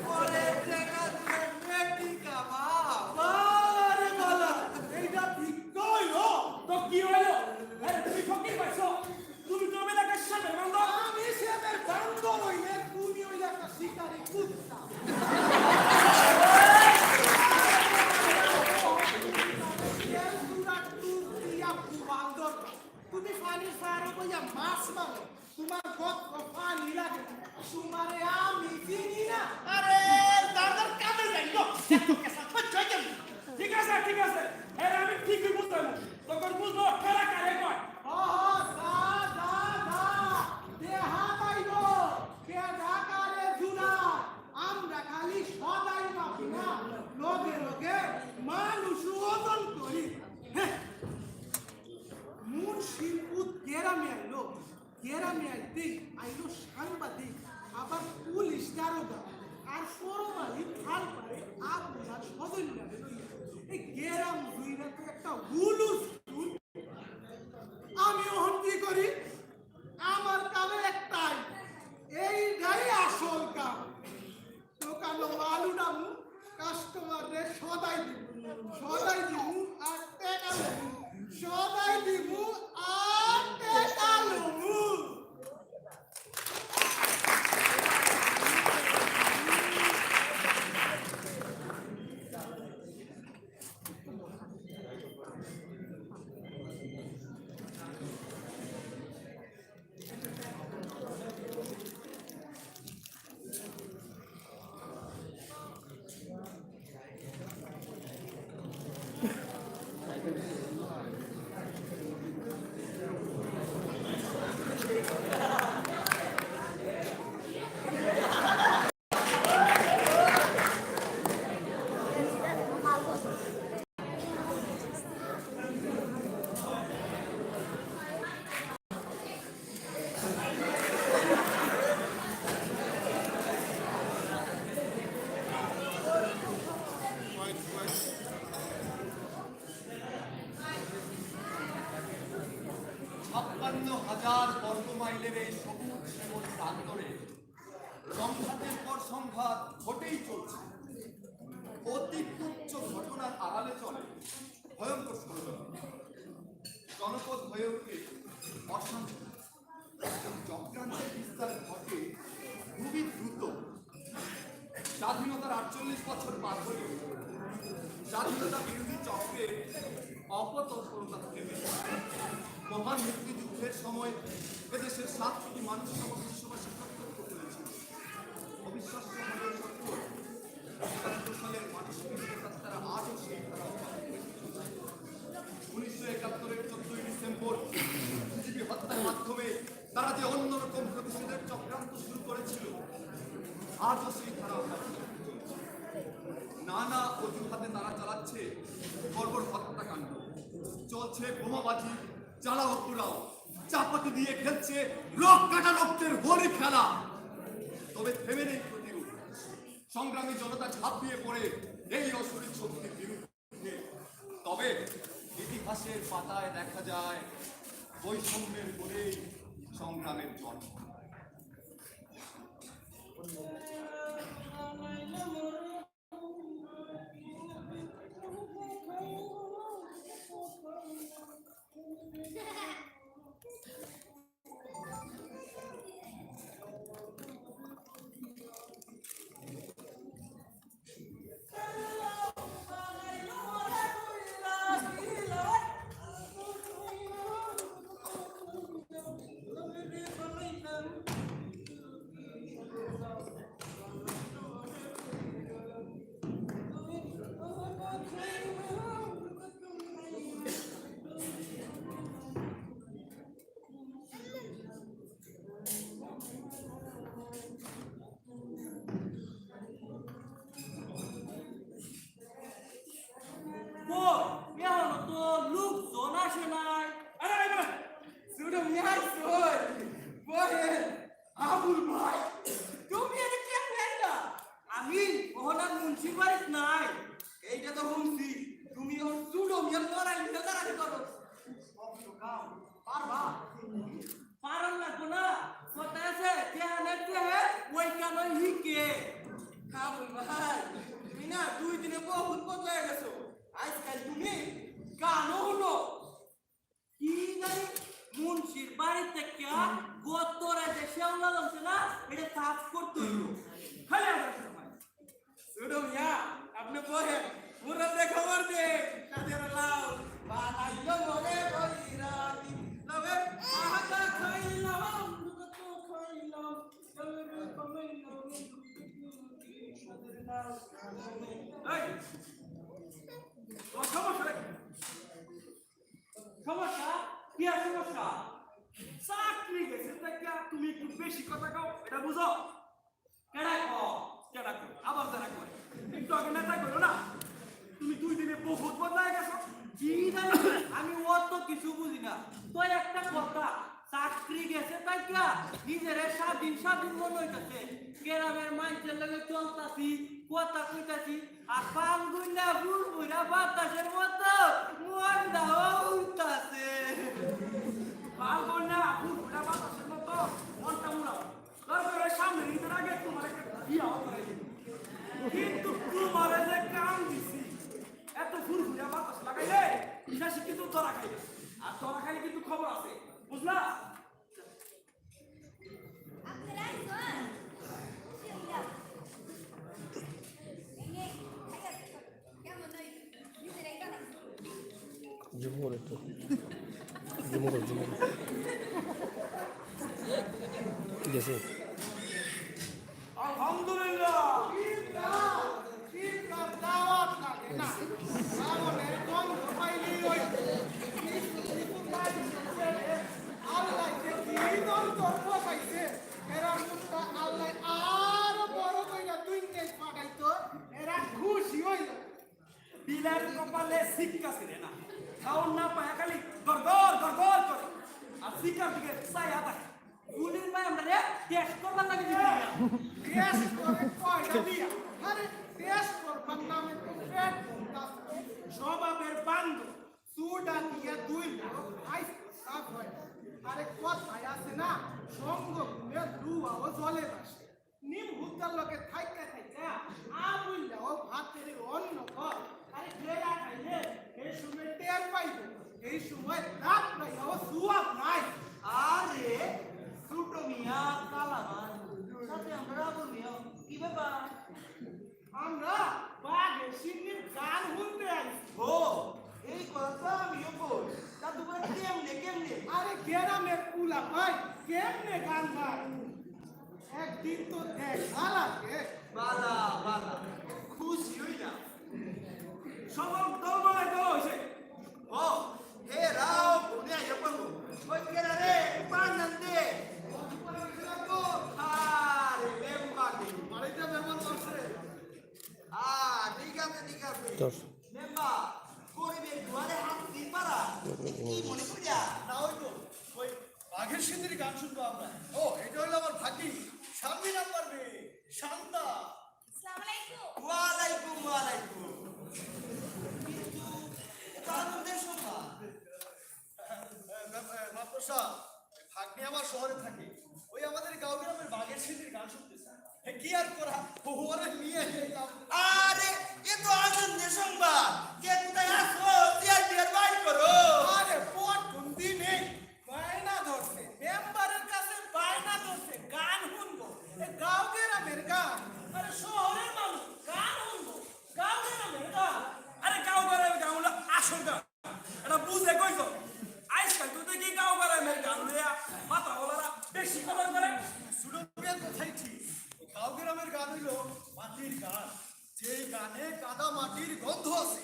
পরে টেকা দিলে মেটি কামাও। বালা রে বালা, এইটা ভিক্ষা অইলো? তো কি অইলো? আরে, তুমি ফকির পাইছো? তুমি তো অইলে একটা শেমের বান্দর। আমি শেমের বান্দর অইলে তুমি অইলে একটা শিকারি কুত্তা। তেল চুরা টুপ দিয়া বান্দর। তুমি পানির পাড়ো বইয়া মাছ মারো, তোমার গত পানি লাগে না। তোমারে আমি চিনি না। আরে, দাদার কামে যাই গো। এত কেসা করছো কেন? ঠিক আছে, ঠিক আছে। এর আমি ঠিকই বুঝতাম। তখন বুঝলো, খেলা কারে কয়। ও, যা, যা, যা। দেহা পাইব, কে ডাকারে জুড়া। আমরা খালি সদাই মাপি না, লগে লগে মানুষ ওজন করি। হ্যাঁ। মুন্সির পুত গেরামে আইলো, গেরামে আইতে আইলো সাংবাদিক, আবার পুলিশ দারোগা, আর পরমালি খাল পারে আবুল আর সজল নামে লইয়া। এই গেরাম জুইরা তো একটা হুলুস তুল। আমি অখন কি করি? আমার কামে একটাই, এইটাই আসল কাম। দোকানো মাল উঠামু, কাস্টমাররে সদাই দিমু, সদাই দিমু আর টেকা লমু, সদাই দিমু আর টেকা লমু। ছাপ্পান্ন হাজার বর্গ মাইলের এই সবুজ শ্যামল প্রান্তরে সংঘাতের পর সংঘাত ঘটেই চলছে। অতি তুচ্ছ ঘটনার আড়ালে চলে ভয়ঙ্কর ষড়যন্ত্র। জনপদ হয়ে ওঠে অশান্ত। চক্রান্তের বিস্তার ঘটে খুবই দ্রুত। স্বাধীনতার আটচল্লিশ বছর পার হলেও স্বাধীনতা বিরোধী চক্রের অপতৎপরতা থেমে নেই। মহান মুক্তিযুদ্ধের সময় এদেশের সাত কোটি মানুষ সমবৃত্তি সভা সিদ্ধান্ত করেছিল। অবিশ্বাস্য হলেও সত্য, একাত্তর সালের মানুষের তারা আজও সেই ধারা অব্যাহত রেখেছে। উনিশশো একাত্তরের চোদ্দই ডিসেম্বর বুদ্ধিজীবী হত্যার মাধ্যমে তারা যে অন্যরকম প্রতিশোধের চক্রান্ত শুরু করেছিল, আজও সেই ধারা অব্যাহত চলছে। নানা অজুহাতে তারা চালাচ্ছে বর্বর হত্যাকাণ্ড, চলছে বোমাবাজি, জ্বালাও পোড়াও, চাপাতি দিয়ে খেলছে রক কাটা রক্তের হোলি খেলা। তবে থেমে নেই প্রতিরোধ। সংগ্রামী জনতা ঝাঁপিয়ে পড়ে এই অশরীর শক্তির বিরুদ্ধে। তবে ইতিহাসের পাতায় দেখা যায় বৈষম্যের পরেই সংগ্রামের জন্ম। ও, এখনো তো লোকজন আসে নাই। আরে, আরে, আরে, ছোট মিয়া আইছে, ওই, বহেন। আবুল ভাই, তুমি এটা কেমনে আইলা? আমি অহনার মুন্সির বাড়িত নাই। এইটা তো হুনছি, তুমি ওর ছোট মিয়ার লড়াই নিয়ে লড়াই করো। সব তো কাম, পারবা? পারন লাগবো না, কথা আছে, যেহানে যেহে, ওই কামই হিকে। আবুল ভাই, তুমি না দুই দিনে বহুত বদলাই গেছো। আজকাল তুমি গানও হুনো। কি জানি, মুন্সির বাড়ি থেকে গতরে যে শেওলা লাগছে না, এটা সাফ করতে হইব। খালি আমার সময়। ছোট মিয়া, আপনি বহেন, মুরাদে খবর দে, তাদের লাও, বানাইলো মরে বৈরাগী, লবে আহাদা খাইলাম, দুটো খাইলাম, লবে কমাইলাম, এই, তোর সমস্যা নাই। সমস্যা? কি আর সমস্যা? চাকরি গেছে, তা কি আর তুমি একটু বেশি কথা কও, এটা বুঝো? কেডা কও? কেডা কও? আবার যারা কয়, একটু আগে নেতা কইলো না, তুমি দুই দিনে বহুত বদলায় গেছো। কি জানি, আমি অত কিছু বুঝি না। তো একটা কথা, চাকরি গেছে তাই কিয়া নিজেরে স্বাধীন স্বাধীন মনে হইতাছে। গ্রামের মানুষের লগে চলতাছি, কথা কইতাছি, আর ফাল্গুনা ফুরফুরা বাতাসের মতো মনটাও উড়তাছে। ফাল্গুনা ফুরফুরা বাতাসের মতো মনটা উড়াও। দরকার হয় সামনে ঈদের আগে তোমার একটা বিয়া করাই দিবো। কিন্তু তোমারে যে কাম দিছি, এত ফুরফুরা বাতাস লাগাইলে শেষে কিন্তু ধরা খাইবে। আর ধরা খাইলে কিন্তু খবর আছে, বুঝলা? জুম করো একটু। জুম করো, জুম করো। ঠিক আছে। আলহামদুলিল্লাহ। শীতকাল, শীতকাল দাওয়াত লাগে না। শ্রাবণের গন্ধ পাইলেই ওই নিচু নিচু গাড়ি ছেড়ে আল্লাহ যে কি যন্ত্র পাইছে, এরা মুখটা আল্লাহ আরো বড় কইরা দুই কেজ পাঠাইতো, এরা খুশি হইল। বিলের কপালে শিক্ষা ছিল না, খাওয়ার না পায় খালি গড়গড় গড়গড় করে, আর শিক্ষার দিকে চাইয়া থাকে। গুলির ভাই আমরা রে দেশ করবার লাগে দিতে না। দেশ করে কয়টা দিয়া? আরে দেশ করবার নামে তো পেট ভরতাছে। স্বভাবের বান্ধব, চুডা দিয়া দুই লোক আইস সাফ হয়। আরে কথায় আছে না, সঙ্গ গুণে লুয়াও জলে ভাসে। নিম হুদ্দার লগে থাইকা থাইকা আবুল্লাও ভাতের অন্ন কর। আরে বেড়া খাইলে এই সময় টের পাইব, এই সময় রাত পাইয়াও সুয়াব নাই। আরে ছোট মিয়া, কালা মাছ, সাথে আমরা রাবণ মিয়া, কি ব্যাপার? ভাই, কেমনে গান গায়? একদিন তো দেখা লাগে। বালা, বালা। খুশি হইলাম। সবক দল বানাই দেওয়া হয়েছে। ও, হে রাও, কোনে আইয়া পড়বো? ওই কেনা রে, পান নাম দে। আরে, মেম্বার দে। বাড়িতে মেহমান আসছে। আ, ঠিক আছে, ঠিক আছে। মেম্বার, গরিবের দুয়ারে হাত দিন পারা। কি মনে করিয়া? না, ওই তো, ওই বাঘের সিন্ধির গান শুনবো আমরা। ও, এটা হলো আমার ভাগ্নি, সামনে নাম্বার মেয়ে, শান্তা। আসসালামু আলাইকুম। ওয়ালাইকুম, ওয়ালাইকুম। কিন্তু এত আনন্দের সভা। এ, এ, মাস্টার সাহেব, ভাগ্নি আমার শহরে থাকে। ওই আমাদের গাঁও গ্রামের বাঘের সিন্ধির গান শুনতেছে। এ, কি আর করা? ও, ওরে নিয়ে এলাম। আরে, এ তো আনন্দের সংবাদ। কে কোথায় আছো? চেয়ার টেয়ার বাইর করো। আরে, পর কোন দিনে বায়না ধরছে, মেম্বারের কাছে বায়না ধরছে, গান শুনবো। এ, গাঁও গ্রামের গান। আরে, শহরের মানুষ গান শুনবো, গাঁও গ্রামের গান। আরে, গাঁও গ্রামের গান হলো আসল গান। এটা বুঝে কইছো? আজকাল তো দেখি গাঁও গ্রামের গান লইয়া মাথা ওলারা বেশি খবর করে। ছোট মিয়ার কথাই ঠিক। গাঁও গ্রামের গান হইল মাটির গান, যেই গানে কাদা মাটির গন্ধ আছে।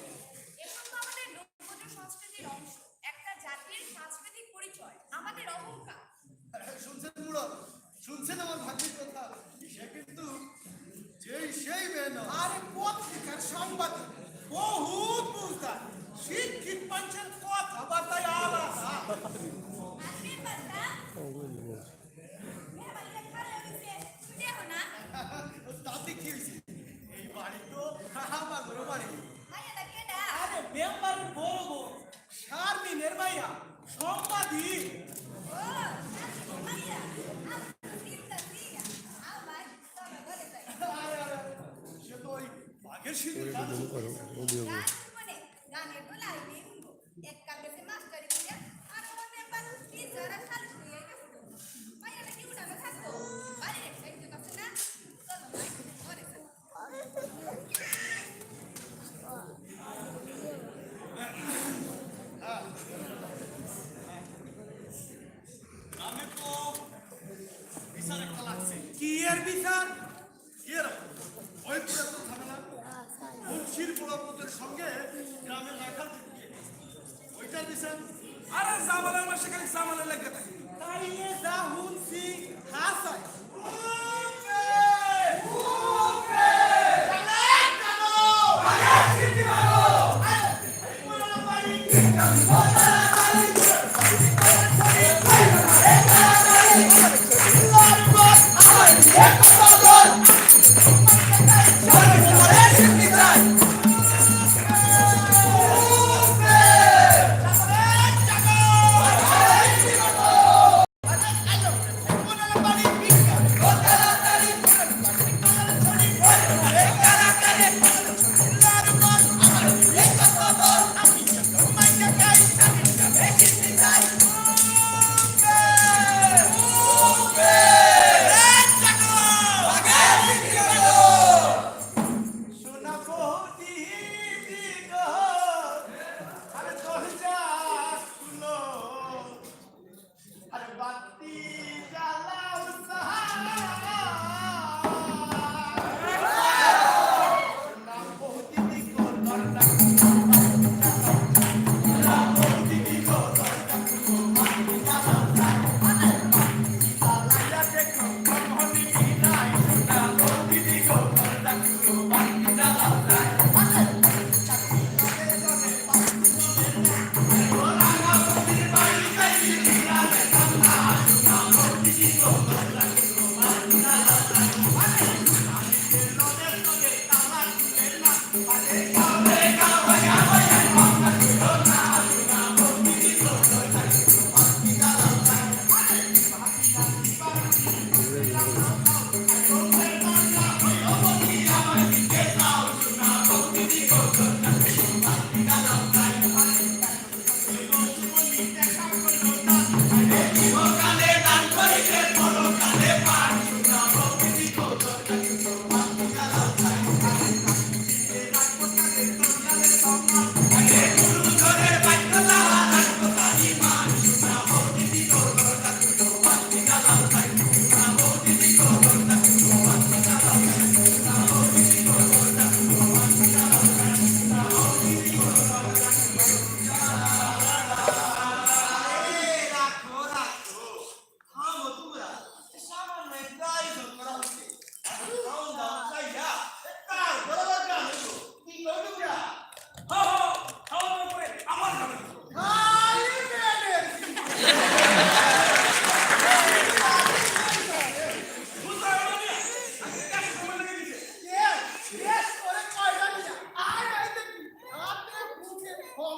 এসব তো আমাদের লোকজ সংস্কৃতির অংশ, একটা জাতির সাংস্কৃতিক পরিচয়, আমাদের অহংকার। শুনছেন মুরল, শুনছেন আমার ভাগ্নির কথা? সে কিন্তু যেই সেই মেয়ে নয়। আরে পত্রিকার সাংবাদিক, বহুত বুঝদার, শিক্ষিত মানুষের কথাবার্তায় আলাদা। আর মেম্বারটা? মেহমান লেখা রয়েছে, দেখো না? তাতে কি হয়েছে? এই বাড়ি তো আমার ঘর বাড়ি। মাইয়াটা কেডা? আরে মেম্বারের বড় বউ, শারমিনের মাইয়া, সম্পাদি। ও, শারমিনের মাইয়া। আচ্ছা, চিন্তা করি না। আও ভাই, চলো ঘরে যাই। আরে, আরে, আরে, সে তো ওই বাঘের সিন্ধুর গান শুনতে। গান শুনবো নে, গানের তো লাইনে শুনবো। এক কাল গেছে মাস্টারি করিয়া, আর আমার মেম্বার কি যারা শালিশ লইয়া গেছে। মাইয়াটা কি উঠানো থাকতো? বাড়ির এক সাইডে কাছে না? চলো ভাই, ঘরে চলো। গ্রামে তো বিচার একটা লাগছে। কি এর বিচার? কি এর? ওই পুরাতন ঝামেলা। মুন্সির বড় পুতের সঙ্গে গ্রামের রাখাল বিয়ে। ওইটার বিচার? আরে ঝামেলার মাঝে খালি ঝামেলা লেগে থাকে। তাইলে যা হুনছি, হাসায়।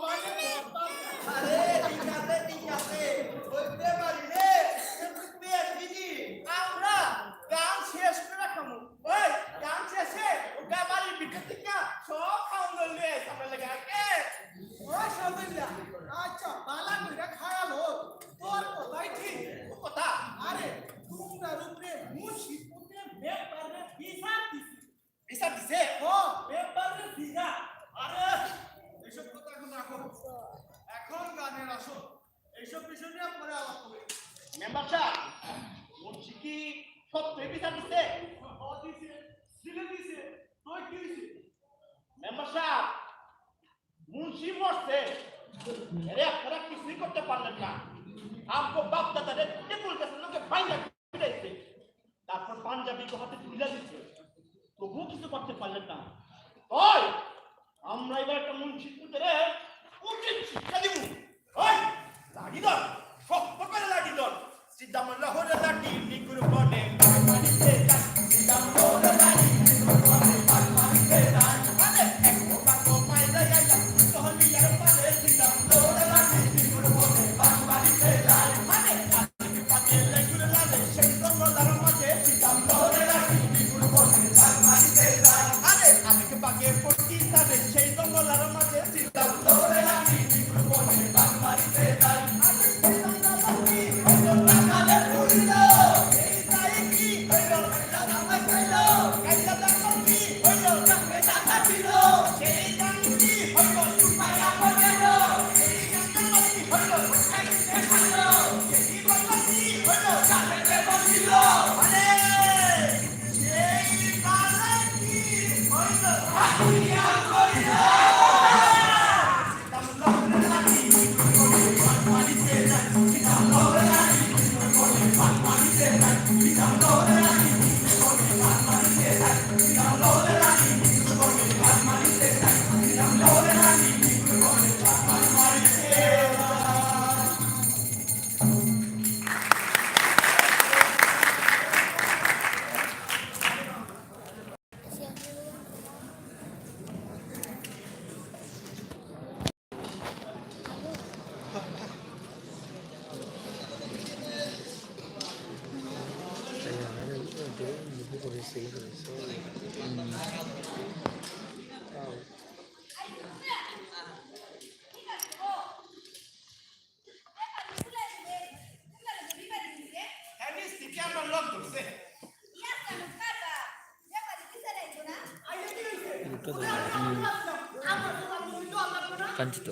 আরে, ঠিক আছে, ঠিক আছে। হইতে পারি রে। কিন্তু পেট দিদি, আমরা গান শেষ করে খামু। ওই, গান শেষে ওগা বাড়ির ভিতর থেকে সব খাওন লইলে আমরা লাগে আগে। ও সামিল্লা, আচ্ছা, বালা কইরা খায়ালো। তোর কথাই ঠিক। ও কথা? আরে, তোমরার উপরে মুন্সি পুতে মেম্বারে বিচার দিছে। বিচার দিছে? ও, মেম্বারে দিগা। আরে, এইসব কথা এখন রাখো। এখন গানের আসল। এইসব বিষয় নিয়ে পরে আলাপ হবে। মেম্বার সাহেব, মুন্সি কি সত্যি বিচার দিছে? ও দিছে, দিলে দিছে, তুই কি দিছে? মেম্বার সাহেব, মুন্সি মরছে, এরে আপনারা কিছুই করতে পারলেন না। আমগো বাপ দাদারে টেবিল গাছের লগে বাইন্ধা পিটাইছে, তারপর পাঞ্জাবি গো হাতে তুলে দিচ্ছে, তবুও কিছু করতে পারলেন না। তাই আমরা এবার একটা মুন্সি পুতরে উচিত শিক্ষা দিব। ওই, লাঠি ধর, শক্ত করে লাঠি ধর। সিদাম লাহোর লাঠি নিগুর বনে বারবারিতে যায়। সিদাম লাহোর লাঠি নিগুর বনে বারবারিতে যায়। আরে, এক মোটা তো পায়রা আইলা, তহলি আর পারে। সিদাম লাহোর লাঠি নিগুর বনে বারবারিতে যায়। আরে, আরেক পাকে লেগুর লালে, সেই জঙ্গলার মাঝে সিদাম লাহোর লাঠি নিগুর বনে বারবারিতে যায়। আরে, আরেক পাকে পটকি তারে, সেই জঙ্গলার মাঝে সিদাম লাহোর লাঠি নিগুর বনে বারবারিতে যায়। আরে, সিদাম লাহোর লাঠি নিগুর বনে বারবারিতে যায়। কাঞ্চিত।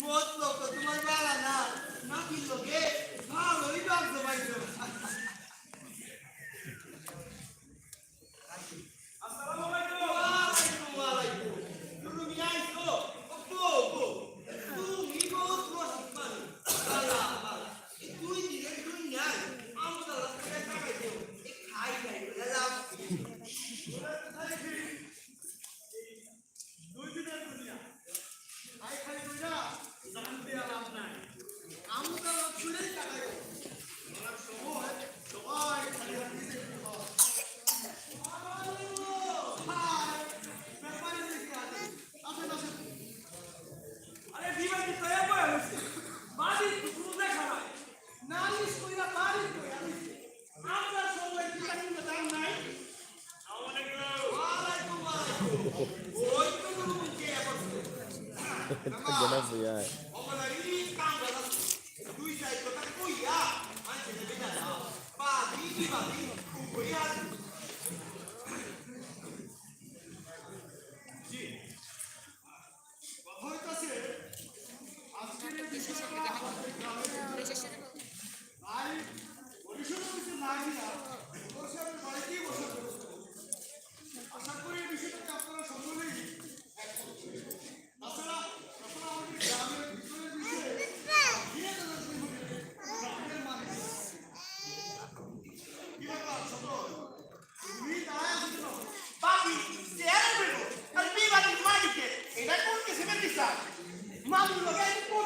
মতলব তো তুমার বালা না, নাতির লগে ভালোই লাগছে ভাই তো। আসসালামু আলাইকুম। ওয়ালাইকুম, ওয়ালাইকুম। তুমি আইছো? ও, ও, ও। তুমি বহুত রসিক মানুষ। বালা, বালা। এই দুই দিনের দুই নাই, আমরা লাগতে টাকা দেব। এই খাই নাই, বলে লাভ কি? দুই দিনের দুনিয়া। খাই খাই কইরা জান দিয়া লাভ নাই। আমুকা লোক চুলেই কাটাই। ওনার সময় সবাই খালি হাতে দেখতে হয়। হায়, ব্যাপারী দেখে আছে। আসেন, আসেন। আরে, বিবাদী তৈরি করা হয়েছে। বাদী তো কোনো দেখা নাই। নালিশ কইরা বাড়ি কই আমি। আপনার সঙ্গে কি কোনো দাম নাই? আসসালামু আলাইকুম। ওয়ালাইকুম, ওয়ালাইকুম। ওই তো গুরু মুখে এখন। এটা গেলাম ভাই। ওখানে এই কাম করা। দুই চার কথা কইয়া, মানছে না বেটা। বাদি কি বাদি? কইয়া। জি। কথা হইতাছে, আজকের এই বিষয়টা আমাদের গ্রামে নাই, পরিষদ অফিসে না গিয়া, বড় সাহেবের বাড়িতেই বসার ব্যবস্থা করব। আশা করি এই বিষয়টাকে আপনারা সকলেই এক করবেন। তাছাড়া, তাছাড়া আমাদের গ্রামের ভিতরে ভিতরে গিয়ে তাদের জীবনে গ্রামের মানুষ কি ব্যাপার, ছোট? তুমি দাঁড়ায় আছো কেন? বাকি চেয়ারে বইবো, আর বিবাদী মালিকে, এটা কোন কিসিমের বিচার? মালিক লোকে আমি কোন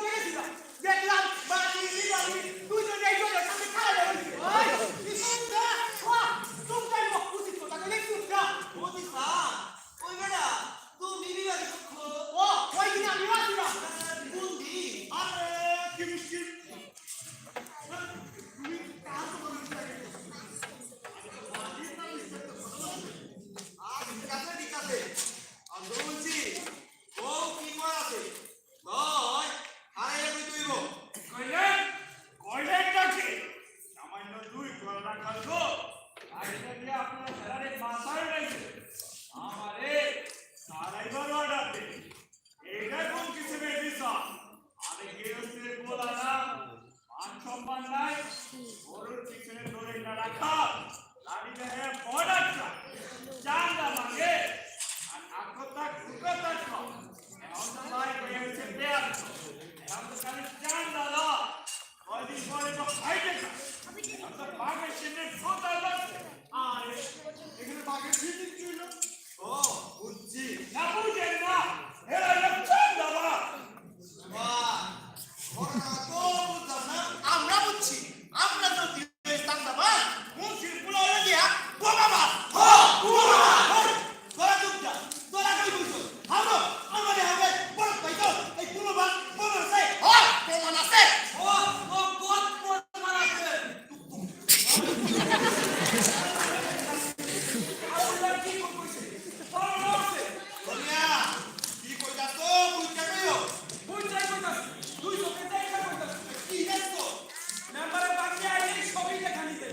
জান দাদা, কয়দিন পরে তো খাইতে খায়। আমরা বাঘের সিংহের শ্রোতা লাগছে। আরে, এখানে বাঘের সিং কি হইলো? ও, বুঝছি। না বুঝেন না, এরা হলো চান্দাবাজ। বাহ, ঘটনা তো বুঝলাম না। আমরা বুঝছি, আমরা তো দিয়েছি চান্দাবাজ। মুন্সির পোলা হইলো গিয়া বোমাবাজ। হ, বোমাবাজ। তোরা চুপ যা, তোরা কই বুঝছো? হামলো, আমাদের হাতে বড় পাইতো, এই বোমাবাজ, বোমার সে, হ, প্রমাণ আছে। হ, হ, বহুত প্রমাণ আছে। সোনিয়া, কি কইতাছ তো? বুঝতে কইও। বুঝতে কইতাছ। তুই চোখে দেখে কইতাছ। কি দেখছো? মেম্বারে বাকি আইলে সবই দেখা নিতে।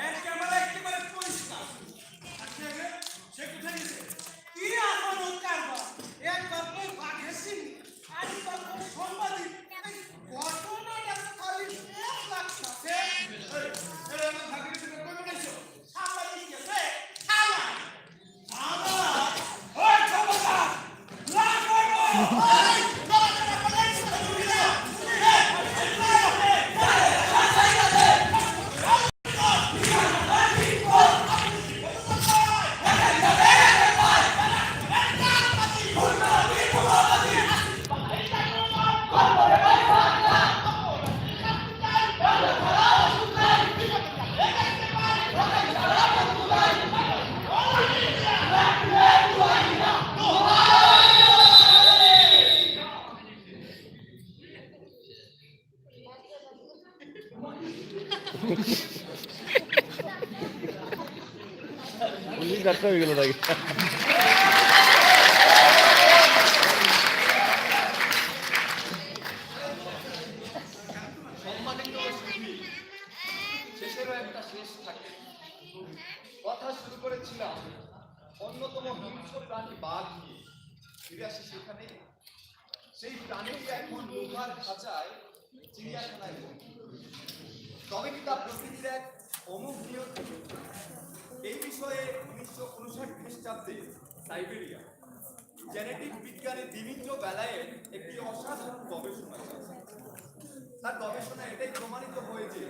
এর ক্যামেরা একেবারে পরিষ্কার। আচ্ছা রে, সে কোথায় গেছে? কি আফামত কারবার? একবার কয় বাঘের সিং, আরেকবার কয় সাংবাদিক। এই ঘটনাটা তো খালি এক লাগতাছে। এই, এই, এই, আমার ভাগিনীর সঙ্গে কই বানাইছো? সাংবাদিক গেছে, থানা। থানা? ওই খবরদার! পুলিশ ডাক্তার হয়ে গেল নাকি? সম্মানিত অতিথি, শেষেরও একটা শেষ থাকে। কথা শুরু করেছিলাম অন্যতম হিংস্র প্রাণী বাঘ নিয়ে। ফিরে আসি সেখানে। সেই প্রাণীটি এখন লোহার খাঁচায় চিড়িয়াখানায় বন্দী। তবে কি তা প্রকৃতির এক অমোঘ নিয়তি? এই বিষয়ে উনিশশো ঊনষাট খ্রিস্টাব্দে সাইবেরিয়া জেনেটিক বিজ্ঞানী দিমিত্র বেলায়ের একটি অসাধারণ গবেষণা চলছে। তার গবেষণায় এটাই প্রমাণিত হয় যে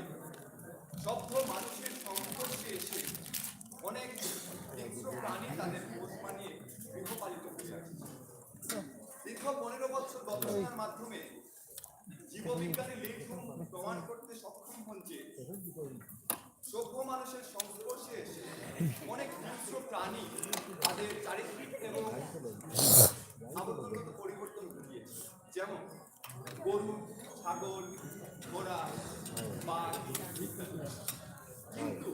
সভ্য মানুষের সংস্পর্শে এসে অনেক হিংস্র প্রাণী তাদের পোষ মানিয়ে গৃহপালিত হয়ে আসছে। দীর্ঘ পনেরো বছর গবেষণার মাধ্যমে জীববিজ্ঞানী লিন প্রমাণ করতে সক্ষম হন যে সভ্য মানুষের সংস্পর্শে এসে অনেক হিংস্র প্রাণী তাদের চারিত্রিক এবং আবর্তনগত পরিবর্তন ঘটিয়েছে, যেমন গরু, ছাগল, ঘোড়া, বাঘ ইত্যাদি। কিন্তু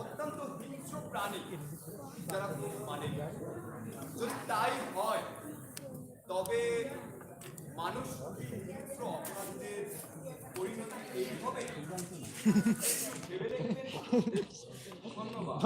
অত্যন্ত হিংস্র প্রাণী যারা কোনো মানে নেই। যদি তাই হয়, তবে মানুষ কি হিংস্র অপরাধীদের পরিণতি এই হবে? একটু ভেবে দেখবেন। ধন্যবাদ।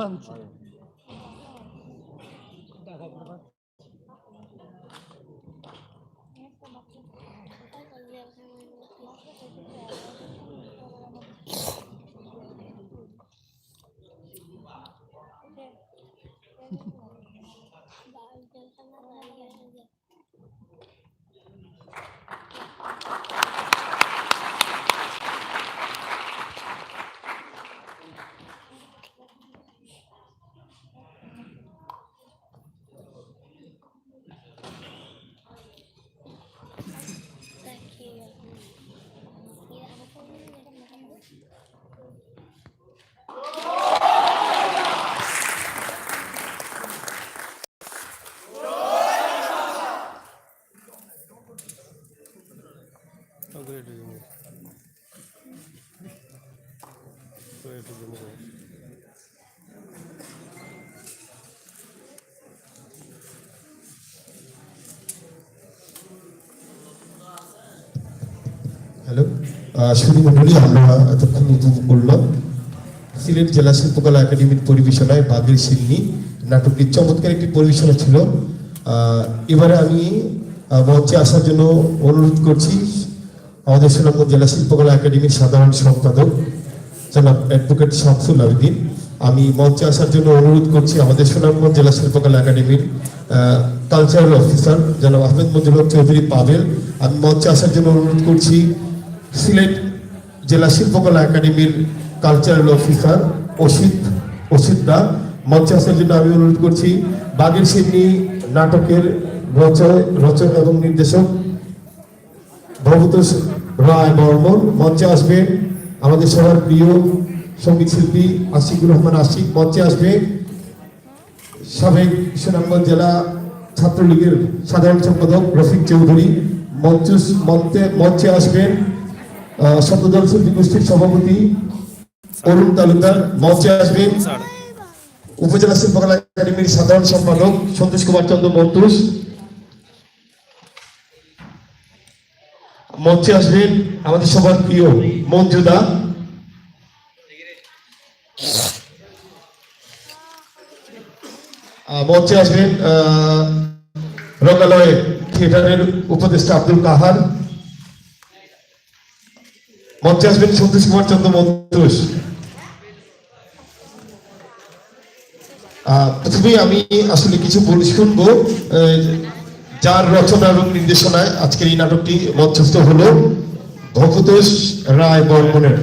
হ্যালো, আহ, সুধী মণ্ডলী, আমরা এতক্ষণ উপভোগ করলাম সিলেট জেলা শিল্পকলা একাডেমির পরিবেশনায় বাঘের শিন্নি নাটকটি। চমৎকার একটি পরিবেশনা ছিল। আহ, এবারে আমি, আহ, মঞ্চে আসার জন্য অনুরোধ করছি আমাদের সুনামগঞ্জ জেলা শিল্পকলা একাডেমির সাধারণ সম্পাদক জনাব অ্যাডভোকেট শামসুল আবেদিন। আমি মঞ্চে আসার জন্য অনুরোধ করছি আমাদের সুনামগঞ্জ জেলা শিল্পকলা একাডেমির কালচারাল অফিসার জনাব আহমেদ মঞ্জুর হক চৌধুরী পাভেল। আমি মঞ্চে আসার জন্য অনুরোধ করছি সিলেট জেলা শিল্পকলা একাডেমির কালচারাল অফিসার অসিত অসিত দা। মঞ্চে আসার জন্য আমি অনুরোধ করছি বাঘের সিন্নি নাটকের রচয় রচক এবং নির্দেশক ভবতোষ রায় বর্মন। মঞ্চে আসবেন আমাদের সবার প্রিয় সঙ্গীত শিল্পী আশিকুর রহমান আশিক। মঞ্চে আসবেন সাবেক সুনামগঞ্জ জেলা ছাত্রলীগের সাধারণ সম্পাদক রফিক চৌধুরী। মঞ্চে মঞ্চে মঞ্চে আসবেন আহ, শব্দদল শিল্পী গোষ্ঠীর সভাপতি অরুণ তালুকদার। মঞ্চে আসবেন উপজেলা শিল্পকলা একাডেমির সাধারণ সম্পাদক সন্তোষ কুমার চন্দ্র মন্তুষ। মঞ্চে আসবেন আমাদের সবার প্রিয় মঞ্জুদা। আহ, মঞ্চে আসবেন আহ, রঙ্গালয় থিয়েটারের উপদেষ্টা আব্দুল কাহার। মঞ্চে আসবেন সন্তোষ কুমার চন্দ্র মন্তুষ। আহ, প্রথমেই আমি আসলে কিছু বই শুনবো, আহ, যার রচনা এবং নির্দেশনায় আজকের এই নাটকটি মঞ্চস্থ হলো ভবতোষ রায় বর্মনের।